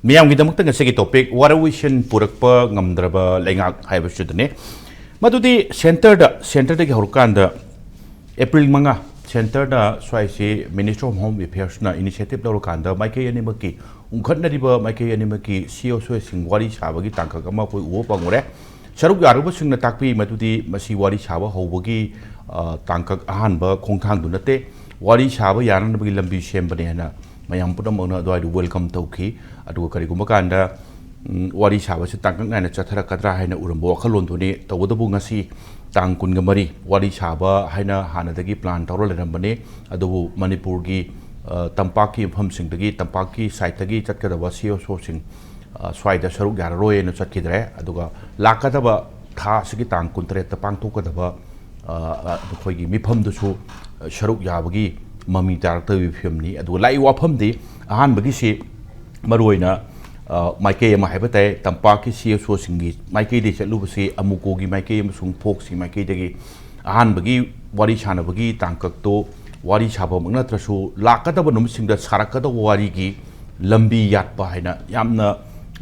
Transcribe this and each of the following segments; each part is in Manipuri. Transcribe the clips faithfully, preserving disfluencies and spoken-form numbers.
ꯃꯤꯌꯥꯝꯒꯤꯗꯃꯛꯇ ꯉꯁꯤꯒꯤ topic, World Vision ꯄꯨꯔꯛꯄ ꯉꯝꯗ꯭ꯔꯕ ꯂꯩꯉꯥꯛ ꯍꯥꯏꯕꯁꯤꯗꯅꯦ꯫ ꯃꯗꯨꯗꯤ centreꯗ, centreꯗꯒꯤ ꯍꯧꯔꯀꯥꯟꯗ April ꯃꯉꯥ, centreꯗ ꯁ꯭ꯋꯥꯏꯁꯤ Ministry of Home Affairsꯅ initiative ꯂꯧꯔꯀꯥꯟꯗ ꯃꯥꯏꯀꯩ ꯑꯅꯤꯃꯛꯀꯤ, ꯎꯪꯈꯠꯅꯔꯤꯕ ꯃꯥꯏꯀꯩ ꯑꯅꯤꯃꯛꯀꯤ C S Oꯁꯤꯡ ꯋꯥꯔꯤ ꯁꯥꯕꯒꯤ ꯇꯥꯡꯀꯛ ꯑꯃ ꯑꯩꯈꯣꯏ ꯎꯕ ꯐꯪꯉꯨꯔꯦ꯫ ꯁꯔꯨꯛ ꯌꯥꯔꯨꯕꯁꯤꯡꯅ ꯇꯥꯛꯄꯤ ꯃꯗꯨꯗꯤ ꯃꯁꯤ ꯋꯥꯔꯤ ꯁꯥꯕ ꯍꯧꯕꯒꯤ, ꯑ, ꯇꯥꯡꯀꯛ ꯑꯍꯥꯟꯕ ꯈꯣꯡꯊꯥꯡꯗꯨ ꯅꯠꯇꯦ, ꯋꯥꯔꯤ ꯁꯥꯕ ꯌꯥꯅꯅꯕꯒꯤ ꯂꯝꯕꯤ ꯁꯦꯝꯕꯅꯦ ꯍꯥꯏꯅ ꯃꯌꯥꯝ ꯄꯨꯝꯅꯃꯛꯅ ꯑꯗꯨꯋꯥꯏꯗ welcome ꯇꯧꯈꯤ꯫ ꯑꯗꯨꯒ ꯀꯔꯤꯒꯨꯝꯕ ꯀꯥꯟꯗ, ꯎꯝ, ꯋꯥꯔꯤ ꯁꯥꯕꯁꯤ ꯇꯥꯡꯀꯛ ꯅꯥꯏꯅ ꯆꯠꯊꯔꯛꯀꯗ꯭ꯔꯥ ꯍꯥꯏꯅ ꯎꯔꯝꯕ ꯋꯥꯈꯜꯂꯣꯟꯗꯨꯅꯤ꯫ ꯇꯧꯕꯇꯕꯨ ꯉꯁꯤ ꯇꯥꯡ ꯀꯨꯟꯒ ꯃꯔꯤ ꯋꯥꯔꯤ ꯁꯥꯕ ꯍꯥꯏꯅ ꯍꯥꯟꯅꯗꯒꯤ plan ꯇꯧꯔ ꯂꯩꯔꯝꯕꯅꯤ꯫ ꯑꯗꯨꯕꯨ ꯃꯅꯤꯄꯨꯔꯒꯤ, ꯑ, ꯇꯝꯄꯥꯛꯀꯤ ꯃꯐꯝꯁꯤꯡꯗꯒꯤ, ꯇꯝꯄꯥꯛꯀꯤ sideꯇꯒꯤ ꯆꯠꯀꯗꯕ C S Oꯁꯤꯡ, ꯑ, ꯁ꯭ꯋꯥꯏꯗ ꯁꯔꯨꯛ ꯌꯥꯔꯔꯣꯏꯅ ꯆꯠꯈꯤꯗ꯭ꯔꯦ꯫ ꯑꯗꯨꯒ ꯂꯥꯛꯀꯗꯕ ꯊꯥ ꯑꯁꯤꯒꯤ ꯇꯥꯡ ꯀꯨꯟꯇꯔꯦꯠꯇ ꯄꯥꯡꯊꯣꯛꯀꯗꯕ, ꯑ, ꯑ, ꯑꯩꯈꯣꯏꯒꯤ ꯃꯤꯐꯝꯗꯨꯁꯨ, ꯑ, ꯁꯔꯨꯛ ꯌꯥꯕꯒꯤ ꯃꯃꯤ ꯇꯥꯔꯛꯇꯕꯒꯤ ꯐꯤꯕꯝꯅꯤ꯫ ꯑꯗꯨꯒ ꯂꯥꯛꯏ ꯋꯥꯐꯝꯗꯤ ꯑꯍꯥꯟꯕꯒꯤꯁꯤ ꯃꯔꯨꯑꯣꯏꯅ, ꯑ, ꯃꯥꯏꯀꯩ ꯑꯃ ꯍꯥꯏꯕ ꯇꯥꯏ, ꯇꯝꯄꯥꯛꯀꯤ C S Oꯁꯤꯡꯒꯤ ꯃꯥꯏꯀꯩꯗꯒꯤ ꯆꯠꯂꯨꯕꯁꯤ, ꯑꯃꯨꯀꯣꯒꯤ ꯃꯥꯏꯀꯩ ꯑꯃꯁꯨꯡ ꯐꯣꯛꯁꯀꯤ ꯃꯥꯏꯀꯩꯗꯒꯤ ꯑꯍꯥꯟꯕꯒꯤ ꯋꯥꯔꯤ ꯁꯥꯟꯅꯕꯒꯤ ꯇꯥꯡꯀꯛꯇꯣ, ꯋꯥꯔꯤ ꯁꯥꯐꯝꯃꯛ ꯅꯠꯇ꯭ꯔꯁꯨ ꯂꯥꯛꯀꯗꯕ ꯅꯨꯃꯤꯠꯁꯤꯡꯗ ꯁꯥꯔꯛꯀꯗꯕ ꯋꯥꯔꯤꯒꯤ ꯂꯝꯕꯤ ꯌꯥꯠꯄ ꯍꯥꯏꯅ ꯌꯥꯝꯅ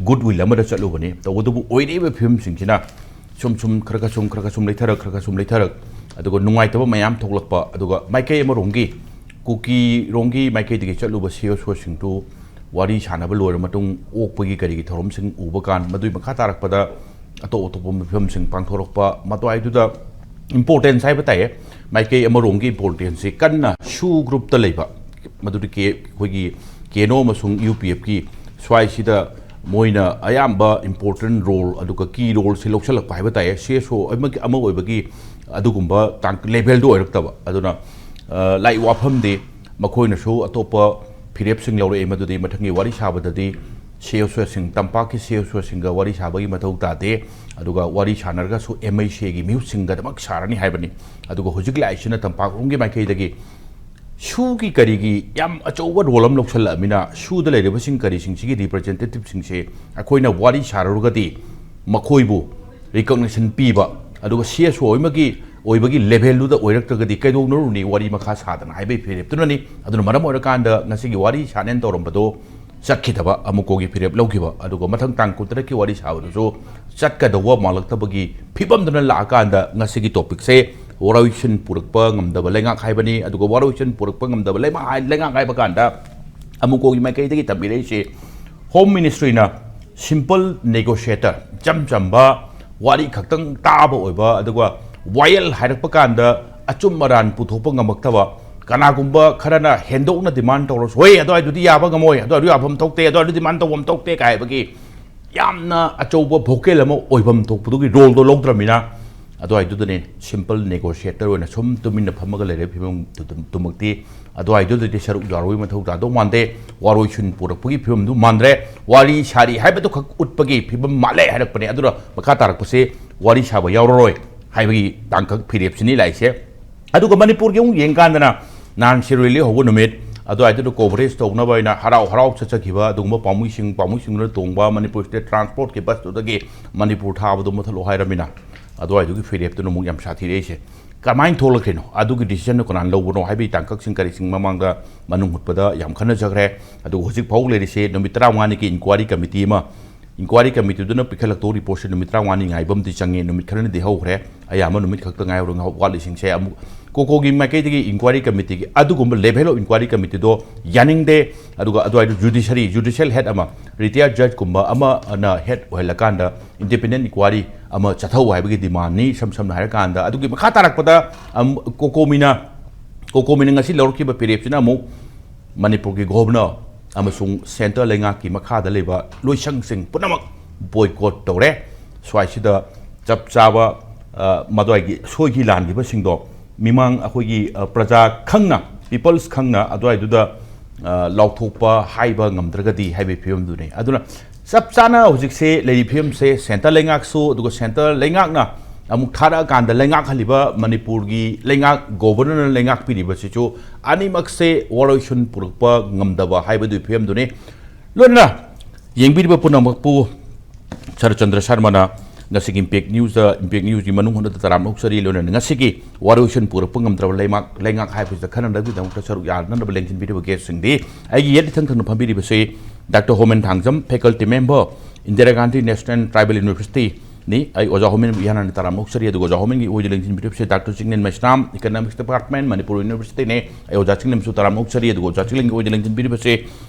goodwill ꯑꯃꯗ ꯆꯠꯂꯨꯕꯅꯤ꯫ ꯇꯧꯕꯇꯕꯨ ꯑꯣꯏꯔꯛꯏꯕ ꯐꯤꯕꯝꯁꯤꯡꯁꯤꯅ ꯁꯨꯝ ꯁꯨꯝ ꯈꯔ ꯈꯔ ꯁꯨꯝ, ꯈꯔ ꯈꯔ ꯁꯨꯝ ꯂꯩꯊꯔꯛ, ꯈꯔ ꯈꯔ ꯁꯨꯝ ꯂꯩꯊꯔꯛ, ꯑꯗꯨꯒ ꯅꯨꯡꯉꯥꯏꯇꯕ ꯃꯌꯥꯝ ꯊꯣꯛꯂꯛꯄ, ꯑꯗꯨꯒ ꯃꯥꯏꯀꯩ ꯑꯃꯔꯣꯝꯒꯤ ꯀꯨꯀꯤꯔꯣꯝꯒꯤ ꯃꯥꯏꯀꯩꯗꯒꯤ ꯆꯠꯂꯨꯕ C S Oꯁꯤꯡꯗꯨ ꯋꯥꯔꯤ ꯁꯥꯟꯅꯕ ꯂꯣꯏꯔ ꯃꯇꯨꯡ ꯑꯣꯛꯄꯒꯤ ꯀꯔꯤꯒꯤ ꯊꯧꯔꯝꯁꯤꯡ ꯎꯕ ꯀꯥꯟ, ꯃꯗꯨꯒꯤ ꯃꯈꯥ ꯇꯥꯔꯛꯄꯗ ꯑꯇꯣꯞ ꯑꯇꯣꯞꯄ ꯃꯤꯐꯝꯁꯤꯡ ꯄꯥꯡꯊꯣꯔꯛꯄ, ꯃꯗꯨꯋꯥꯏꯗꯨꯗ importance ꯍꯥꯏꯕ ꯇꯥꯏꯌꯦ, ꯃꯥꯏꯀꯩ ꯑꯃꯔꯣꯝꯒꯤ importanceꯁꯤ ꯀꯟꯅ SoO groupꯇ ꯂꯩꯕ, ꯃꯗꯨꯗꯤ ꯀꯦ-, ꯑꯩꯈꯣꯏꯒꯤ KNO ꯑꯃꯁꯨꯡ UPFꯀꯤ ꯁ꯭ꯋꯥꯏꯁꯤꯗ ꯃꯣꯏꯅ ꯑꯌꯥꯝꯕ important role, ꯑꯗꯨꯒ key roleꯁꯤ ꯂꯧꯁꯤꯜꯂꯛꯄ ꯍꯥꯏꯕ ꯇꯥꯏꯌꯦ꯫ C S O ꯑꯃꯒꯤ, ꯑꯃ ꯑꯣꯏꯕꯒꯤ ꯑꯗꯨꯒꯨꯝꯕ ꯇꯥꯡ-, levelꯗꯨ ꯑꯣꯏꯔꯛꯇꯕ꯫ ꯑꯗꯨꯅ, ꯑ, ꯂꯥꯛꯏ ꯋꯥꯐꯝꯗꯤ ꯃꯈꯣꯏꯅꯁꯨ ꯑꯇꯣꯞꯄ ꯐꯤꯔꯦꯞꯁꯤꯡ ꯂꯧꯔꯛꯏ, ꯃꯗꯨꯗꯤ ꯃꯊꯪꯒꯤ ꯋꯥꯔꯤ ꯁꯥꯕꯗꯗꯤ C S Oꯁꯤꯡ, ꯇꯝꯄꯥꯛꯀꯤ C S Oꯁꯤꯡꯒ ꯋꯥꯔꯤ ꯁꯥꯕꯒꯤ ꯃꯊꯧ ꯇꯥꯗꯦ, ꯑꯗꯨꯒ ꯋꯥꯔꯤ ꯁꯥꯟꯅꯔꯒꯁꯨ MICAꯒꯤ ꯃꯤꯍꯨꯠꯁꯤꯡꯒꯗꯃꯛ ꯁꯥꯔꯅꯤ ꯍꯥꯏꯕꯅꯤ꯫ ꯑꯗꯨꯒ ꯍꯧꯖꯤꯛ ꯂꯥꯛꯏꯁꯤꯅ ꯇꯝꯄꯥꯛꯂꯣꯝꯒꯤ ꯃꯥꯏꯀꯩꯗꯒꯤ SoOꯒꯤ ꯀꯔꯤꯒꯤ ꯌꯥꯝ ꯑꯆꯧꯕ role ꯑꯃ ꯂꯧꯁꯜꯂꯛꯑꯃꯤꯅ, SoOꯗ ꯂꯩꯔꯤꯕꯁꯤꯡ ꯀꯔꯤꯁꯤꯡꯁꯤꯒꯤ representativeꯁꯤꯡꯁꯦ ꯑꯩꯈꯣꯏꯅ ꯋꯥꯔꯤ ꯁꯥꯔꯨꯔꯒꯗꯤ ꯃꯈꯣꯏꯕꯨ recognition ꯄꯤꯕ, ꯑꯗꯨꯒ C S O ꯑꯃꯒꯤ ꯑꯣꯏꯕꯒꯤ levelꯗꯨꯗ ꯑꯣꯏꯔꯛꯇ꯭ꯔꯒꯗꯤ ꯀꯩꯗꯧꯅꯔꯨꯅꯤ ꯋꯥꯔꯤ ꯃꯈꯥ ꯁꯥꯗꯅ ꯍꯥꯏꯕꯒꯤ ꯐꯤꯔꯦꯞꯇꯨꯅꯅꯤ꯫ ꯑꯗꯨꯅ ꯃꯔꯝ ꯑꯣꯏꯔꯀꯥꯟꯗ ꯉꯁꯤꯒꯤ ꯋꯥꯔꯤ ꯁꯥꯅꯦꯅ ꯇꯧꯔꯝꯕꯗꯣ ꯆꯠꯈꯤꯗꯕ, ꯑꯃꯨꯛꯀꯣꯒꯤ ꯐꯤꯔꯦꯞ ꯂꯧꯈꯤꯕ, ꯑꯗꯨꯒ ꯃꯊꯪ ꯇꯥꯡ ꯀꯨꯟꯇꯔꯦꯠꯀꯤ ꯋꯥꯔꯤ ꯁꯥꯕꯗꯨꯁꯨ ꯆꯠꯀꯗꯧꯕ ꯃꯥꯜꯂꯛꯇꯕꯒꯤ ꯐꯤꯕꯝꯗꯨꯅ ꯂꯥꯛꯑꯀꯥꯟꯗ ꯉꯁꯤꯒꯤ ꯇꯣꯄꯤꯛꯁꯦ ꯋꯥꯔꯣꯏꯁꯤꯟ ꯄꯨꯔꯛꯄ ꯉꯝꯗꯕ ꯂꯩꯉꯥꯛ ꯍꯥꯏꯕꯅꯤ꯫ ꯑꯗꯨꯒ ꯋꯥꯔꯣꯏꯁꯤꯟ ꯄꯨꯔꯛꯄ ꯉꯝꯗꯕ ꯂꯩꯉꯥꯛ ꯍꯥꯏ-, ꯂꯩꯉꯥꯛ ꯍꯥꯏꯕ ꯀꯥꯟꯗ ꯑꯃꯨꯛꯀꯣꯒꯤ ꯃꯥꯏꯀꯩꯗꯒꯤ ꯇꯝꯕꯤꯔꯛꯏꯁꯦ ꯍꯣꯝ ꯃꯤꯅꯤꯁꯇ꯭ꯔꯤꯅ ꯁꯤꯝꯄꯜ ꯅꯦꯒꯣꯁꯤꯌꯦꯇꯔ, ꯏꯆꯝ ꯆꯝꯕ ꯋꯥꯔꯤ ꯈꯛꯇꯪ ꯇꯥꯕ ꯑꯣꯏꯕ, ꯑꯗꯨꯒ ꯋꯥꯌꯦꯜ ꯍꯥꯏꯔꯛꯄ ꯀꯥꯟꯗ ꯑꯆꯨꯝ ꯑꯔꯥꯟ ꯄꯨꯊꯣꯛꯄ ꯉꯝꯃꯛꯇꯕ, ꯀꯅꯥꯒꯨꯝꯕ ꯈꯔꯅ ꯍꯦꯟꯗꯣꯛꯅ ꯗꯤꯃꯥꯟ ꯇꯧꯔꯁꯨ, "ꯍꯣꯏ, ꯑꯗꯨꯋꯥꯏꯗꯨꯗꯤ ꯌꯥꯕ ꯉꯝꯃꯣꯏ, ꯑꯗꯨꯋꯥꯏꯗꯨ ꯌꯥꯐꯝ ꯊꯣꯛꯇꯦ, ꯑꯗꯨꯋꯥꯏꯗꯨ ꯗꯤꯃꯥꯟ ꯇꯧꯐꯝ ꯊꯣꯛꯇꯦ" ꯀꯥꯏ ꯍꯥꯏꯕꯒꯤ ꯌꯥꯝꯅ ꯑꯆꯧꯕ ꯚꯣꯀꯦꯜ ꯑꯃ ꯑꯣꯏꯐꯝ ꯊꯣꯛꯄꯗꯨꯒꯤ ꯔꯣꯜꯗꯣ ꯂꯧꯗ꯭ꯔꯃꯤꯅ, ꯑꯗꯨꯋꯥꯏꯗꯨꯗꯅꯦ ꯁꯤꯝꯄꯜ ꯅꯦꯒꯣꯁꯤꯌꯦꯇꯔ ꯑꯣꯏꯅ ꯁꯨꯝ ꯇꯨꯃꯤꯟꯅ ꯐꯝꯃꯒ ꯂꯩꯔꯦ ꯐꯤꯕꯝꯗꯨꯃꯛꯇꯤ꯫ ꯑꯗꯨꯋꯥꯏꯗꯨꯗꯗꯤ ꯁꯔꯨꯛ ꯌꯥꯔꯨꯕꯒꯤ ꯃꯊꯧ ꯇꯥꯗꯧ ꯃꯥꯟꯗꯦ꯫ ꯋꯥꯔꯣꯏꯁꯤꯟ ꯄꯨꯔꯛꯄꯒꯤ ꯐꯤꯕꯝꯗꯨ ꯃꯥꯟꯗ꯭ꯔꯦ꯫ ꯋꯥꯔꯤ ꯁꯥꯔꯤ ꯍꯥꯏꯕꯗꯨ ꯈꯛ ꯎꯠꯄꯒꯤ ꯐꯤꯕꯝ ꯃꯥꯜꯂꯦ ꯍꯥꯏꯔꯛꯄꯅꯦ꯫ ꯑꯗꯨꯅ ꯃꯈꯥ ꯇꯥꯔꯛꯄꯁꯦ ꯋꯥꯔꯤ ꯁꯥꯕ ꯌꯥꯎꯔꯔꯣꯏ ꯍꯥꯏꯕꯒꯤ ꯇꯥꯡꯀꯛ ꯐꯤꯔꯦꯞꯁꯤꯅꯤ ꯂꯥꯛꯏꯁꯦ꯫ ꯑꯗꯨꯒ ꯃꯅꯤꯄꯨꯔꯒꯤ ꯑꯃꯨꯛ ꯌꯦꯡꯀꯥꯟꯗꯅ ꯅꯍꯥꯟ ꯁꯤꯔꯣꯏ ꯂꯤꯂꯤ ꯍꯧꯕ ꯅꯨꯃꯤꯠ, ꯑꯗꯨꯋꯥꯏꯗꯨꯗ ꯀꯣꯚꯔꯦꯖ ꯇꯧꯅꯕ ꯍꯥꯏꯅ ꯍꯔꯥꯎ ꯍꯔꯥꯎ ꯆꯠꯆꯈꯤꯕ ꯑꯗꯨꯒꯨꯝꯕ ꯄꯥꯝꯃꯨꯏꯁꯤꯡ, ꯄꯥꯝꯃꯨꯏꯁꯤꯡꯗꯨꯅ ꯇꯣꯡꯕ ꯃꯅꯤꯄꯨꯔ ꯁ꯭ꯇꯦꯠ ꯇ꯭ꯔꯥꯟꯁꯄꯣꯔꯠꯀꯤ ꯕꯁꯇꯨꯗꯒꯤ ꯃꯅꯤꯄꯨꯔ ꯊꯥꯕꯗꯣ ꯃꯨꯊꯠꯂꯣ ꯍꯥꯏꯔꯃꯤꯅ, ꯑꯗꯨꯋꯥꯏꯗꯨꯒꯤ ꯐꯤꯔꯦꯞꯇꯨꯅ ꯑꯃꯨꯛ ꯌꯥꯝ ꯁꯥꯊꯤꯔꯛꯏꯁꯦ꯫ ꯀꯃꯥꯏꯅ ꯊꯣꯛꯂꯛꯈ꯭ꯔꯤꯅꯣ? ꯑꯗꯨꯒꯤ ꯗꯤꯁꯤꯖꯟꯗꯨ ꯀꯅꯥꯅ ꯂꯧꯕꯅꯣ ꯍꯥꯏꯕꯒꯤ ꯇꯥꯡꯀꯛꯁꯤꯡ ꯀꯔꯤꯁꯤꯡ ꯃꯃꯥꯡꯗ ꯃꯅꯨꯡ ꯍꯨꯠꯄꯗ ꯌꯥꯝ ꯈꯟꯅꯖꯈ꯭ꯔꯦ꯫ ꯑꯗꯨꯒ ꯍꯧꯖꯤꯛ ꯐꯥꯎ ꯂꯩꯔꯤꯁꯦ ꯅꯨꯃꯤꯠ ꯇꯔꯥꯃꯉꯥꯅꯤꯒꯤ ꯏꯟꯀ꯭ꯋꯥꯔꯤ ꯀꯃꯤꯇꯤ ꯑꯃ, ꯏꯟꯀ꯭ꯋꯥꯔꯤ ꯀꯃꯤꯇꯤꯗꯨꯅ ꯄꯤꯈꯠꯂꯛꯇꯧ ꯔꯤꯄꯣꯔꯠꯁꯦ ꯅꯨꯃꯤꯠ ꯇꯔꯥꯃꯉꯥꯅꯤ ꯉꯥꯏꯕ ꯑꯃꯗꯤ ꯆꯪꯉꯦ꯫ ꯅꯨꯃꯤꯠ ꯈꯔꯅꯤꯗꯤ ꯍꯧꯈ꯭ꯔꯦ, ꯑꯌꯥꯝꯕ ꯅꯨꯃꯤꯠ ꯈꯛꯇ ꯉꯥꯏꯍꯧꯔꯦ꯫ ꯉꯥꯏꯍꯧ-, ꯋꯥꯠꯂꯤꯁꯤꯡꯁꯦ ꯑꯃꯨꯛ ꯀꯣꯀꯣꯒꯤ ꯃꯥꯏꯀꯩꯗꯒꯤ ꯏꯟꯀ꯭ꯋꯥꯔꯤ ꯀꯃꯤꯇꯤꯒꯤ ꯑꯗꯨꯒꯨꯝꯕ ꯂꯦꯚꯦꯜ ꯑꯣꯐ ꯏꯟꯀ꯭ꯋꯥꯔꯤ ꯀꯃꯤꯇꯤꯗꯣ ꯌꯥꯅꯤꯡꯗꯦ꯫ ꯑꯗꯨꯒ ꯑꯗꯨꯋꯥꯏꯗ ꯖꯨꯗꯤꯁꯔꯤ, ꯖꯨꯗꯤꯁꯤꯌꯦꯜ ꯍꯦꯗ ꯑꯃ, ꯔꯤꯇꯥꯌꯔ ꯖꯖꯀꯨꯝꯕ ꯑꯃꯅ ꯍꯦꯗ ꯑꯣꯏꯍꯜꯂꯀꯥꯟꯗ ꯏꯟꯗꯤꯄꯦꯟꯗꯦꯟ ꯏꯟꯀ꯭ꯋꯥꯔꯤ ꯑꯃ ꯆꯠꯊꯧ ꯍꯥꯏꯕꯒꯤ ꯗꯤꯃꯥꯟꯅꯤ, ꯏꯁꯝ ꯁꯝꯅ ꯍꯥꯏꯔꯀꯥꯟꯗ꯫ ꯑꯗꯨꯒꯤ ꯃꯈꯥ ꯇꯥꯔꯛꯄꯗ, ꯑꯝ, ꯀꯣꯀꯣꯃꯤꯅ, ꯀꯣꯀꯣꯃꯤꯅ ꯉꯁꯤ ꯂꯧꯔꯛꯈꯤꯕ ꯐꯤꯔꯦꯞꯁꯤꯅ ꯑꯃꯨꯛ ꯃꯅꯤꯄꯨꯔꯒꯤ ꯒꯣꯚꯔꯅꯔ ꯑꯃꯁꯨꯡ ꯁꯦꯟꯇꯔ ꯂꯩꯉꯥꯛꯀꯤ ꯃꯈꯥꯗ ꯂꯩꯕ ꯂꯣꯏꯁꯪꯁꯤꯡ ꯄꯨꯝꯅꯃꯛ ꯕꯣꯏꯀꯣꯠ ꯇꯧꯔꯦ꯫ ꯁ꯭ꯋꯥꯏꯁꯤꯗ ꯆꯞ ꯆꯥꯕ, ꯑ, ꯃꯗꯨꯋꯥꯏꯒꯤ ꯁꯣꯏꯈꯤ ꯂꯥꯟꯈꯤꯕꯁꯤꯡꯗꯣ ꯃꯤꯃꯥꯡ ꯑꯩꯈꯣꯏꯒꯤ, ꯑ, ꯄ꯭ꯔꯖꯥ ꯈꯪꯅ, ꯄꯤꯄꯜꯁ ꯈꯪꯅ ꯑꯗꯨꯋꯥꯏꯗꯨꯗ, ꯑ, ꯂꯥꯎꯊꯣꯛꯄ ꯍꯥꯏꯕ ꯉꯝꯗ꯭ꯔꯒꯗꯤ ꯍꯥꯏꯕꯒꯤ ꯐꯤꯕꯝꯗꯨꯅꯤ꯫ ꯑꯗꯨꯅ ꯆꯞ ꯆꯥꯅ ꯍꯧꯖꯤꯛꯁꯦ ꯂꯩꯔꯤꯕ ꯐꯤꯕꯝꯁꯦ ꯁꯦꯟꯇꯔ ꯂꯩꯉꯥꯛꯁꯨ, ꯑꯗꯨꯒ ꯁꯦꯟꯇꯔ ꯂꯩꯉꯥꯛꯅ ꯑꯃꯨꯛ ꯊꯥꯔꯛꯑꯀꯥꯟꯗ ꯂꯩꯉꯥꯛꯍꯜꯂꯤꯕ ꯃꯅꯤꯄꯨꯔꯒꯤ ꯂꯩꯉꯥꯛ ꯒꯣꯚꯔꯅꯔꯅ ꯂꯩꯉꯥꯛꯄꯤꯔꯤꯕꯁꯤꯁꯨ ꯑꯅꯤꯃꯛꯁꯦ ꯋꯥꯔꯣꯏꯁꯨꯟ ꯄꯨꯔꯛꯄ ꯉꯝꯗꯕ ꯍꯥꯏꯕꯗꯨꯒꯤ ꯐꯤꯕꯝꯗꯨꯅꯤ꯫ ꯂꯣꯏꯅꯅ ꯌꯦꯡꯕꯤꯔꯤꯕ ꯄꯨꯝꯅꯃꯛꯄꯨ ꯁꯔꯠꯆꯟꯗ꯭ꯔ ꯁꯔꯃꯅ ꯉꯁꯤꯒꯤ ꯏꯝꯄꯦꯛ ꯅ꯭ꯌꯨꯁꯇ, ꯏꯝꯄꯦꯛ ꯅ꯭ꯌꯨꯁꯀꯤ ꯃꯅꯨꯡ ꯍꯨꯠꯅ ꯇꯔꯥꯝꯅ ꯑꯣꯛꯆꯔꯤ꯫ ꯂꯣꯏꯅꯅ ꯉꯁꯤꯒꯤ ꯋꯥꯔꯣꯏꯁꯤꯟ ꯄꯨꯔꯛꯄ ꯉꯝꯗ꯭ꯔꯕ ꯂꯩꯉꯥꯛ, ꯂꯩꯉꯥꯛ ꯍꯥꯏꯕꯁꯤꯗ ꯈꯟꯅꯅꯕꯒꯤꯗꯃꯛꯇ ꯁꯔꯨꯛ ꯌꯥꯅꯅꯕ ꯂꯦꯡꯁꯤꯟꯕꯤꯔꯤꯕ ꯒꯦꯁꯁꯤꯡꯗꯤ ꯑꯩꯒꯤ ꯌꯦꯠ ꯏꯊꯪ ꯊꯪꯅ ꯐꯝꯕꯤꯔꯤꯕꯁꯤ doctor Homen Thangjam, faculty member, Indira Gandhi national tribal ꯌꯨꯅꯤꯚꯔꯁꯤꯇꯤꯅꯤ꯫ ꯑꯩ ꯑꯣꯖꯥ ꯍꯣꯃꯦꯟꯕꯨ ꯏꯍꯥꯟ ꯍꯥꯟꯅ ꯇꯔꯥꯝꯅ ꯑꯣꯛꯆꯔꯤ꯫ ꯑꯗꯨꯒ ꯑꯣꯖꯥ ꯍꯣꯃꯦꯟꯒꯤ ꯑꯣꯏꯗ ꯂꯦꯡꯁꯤꯟꯕꯤꯔꯤꯕꯁꯤ doctor Chinglen Meisnam, Economics Department, Manipur ꯌꯨꯅꯤꯚꯔꯁꯤꯇꯤꯅꯤ꯫ ꯑꯩ ꯑꯣꯖꯥ ꯆꯤꯡꯂꯦꯟꯕꯨꯁꯨ ꯇꯔꯥꯝꯅ ꯑꯣꯛꯆꯔꯤ꯫ ꯑꯗꯨꯒ ꯑꯣꯖꯥ ꯆꯤꯡꯂꯦꯟꯒꯤ ꯑꯣꯏꯗ ꯂꯦꯡꯁꯤꯟꯕꯤꯔꯤꯕꯁꯤ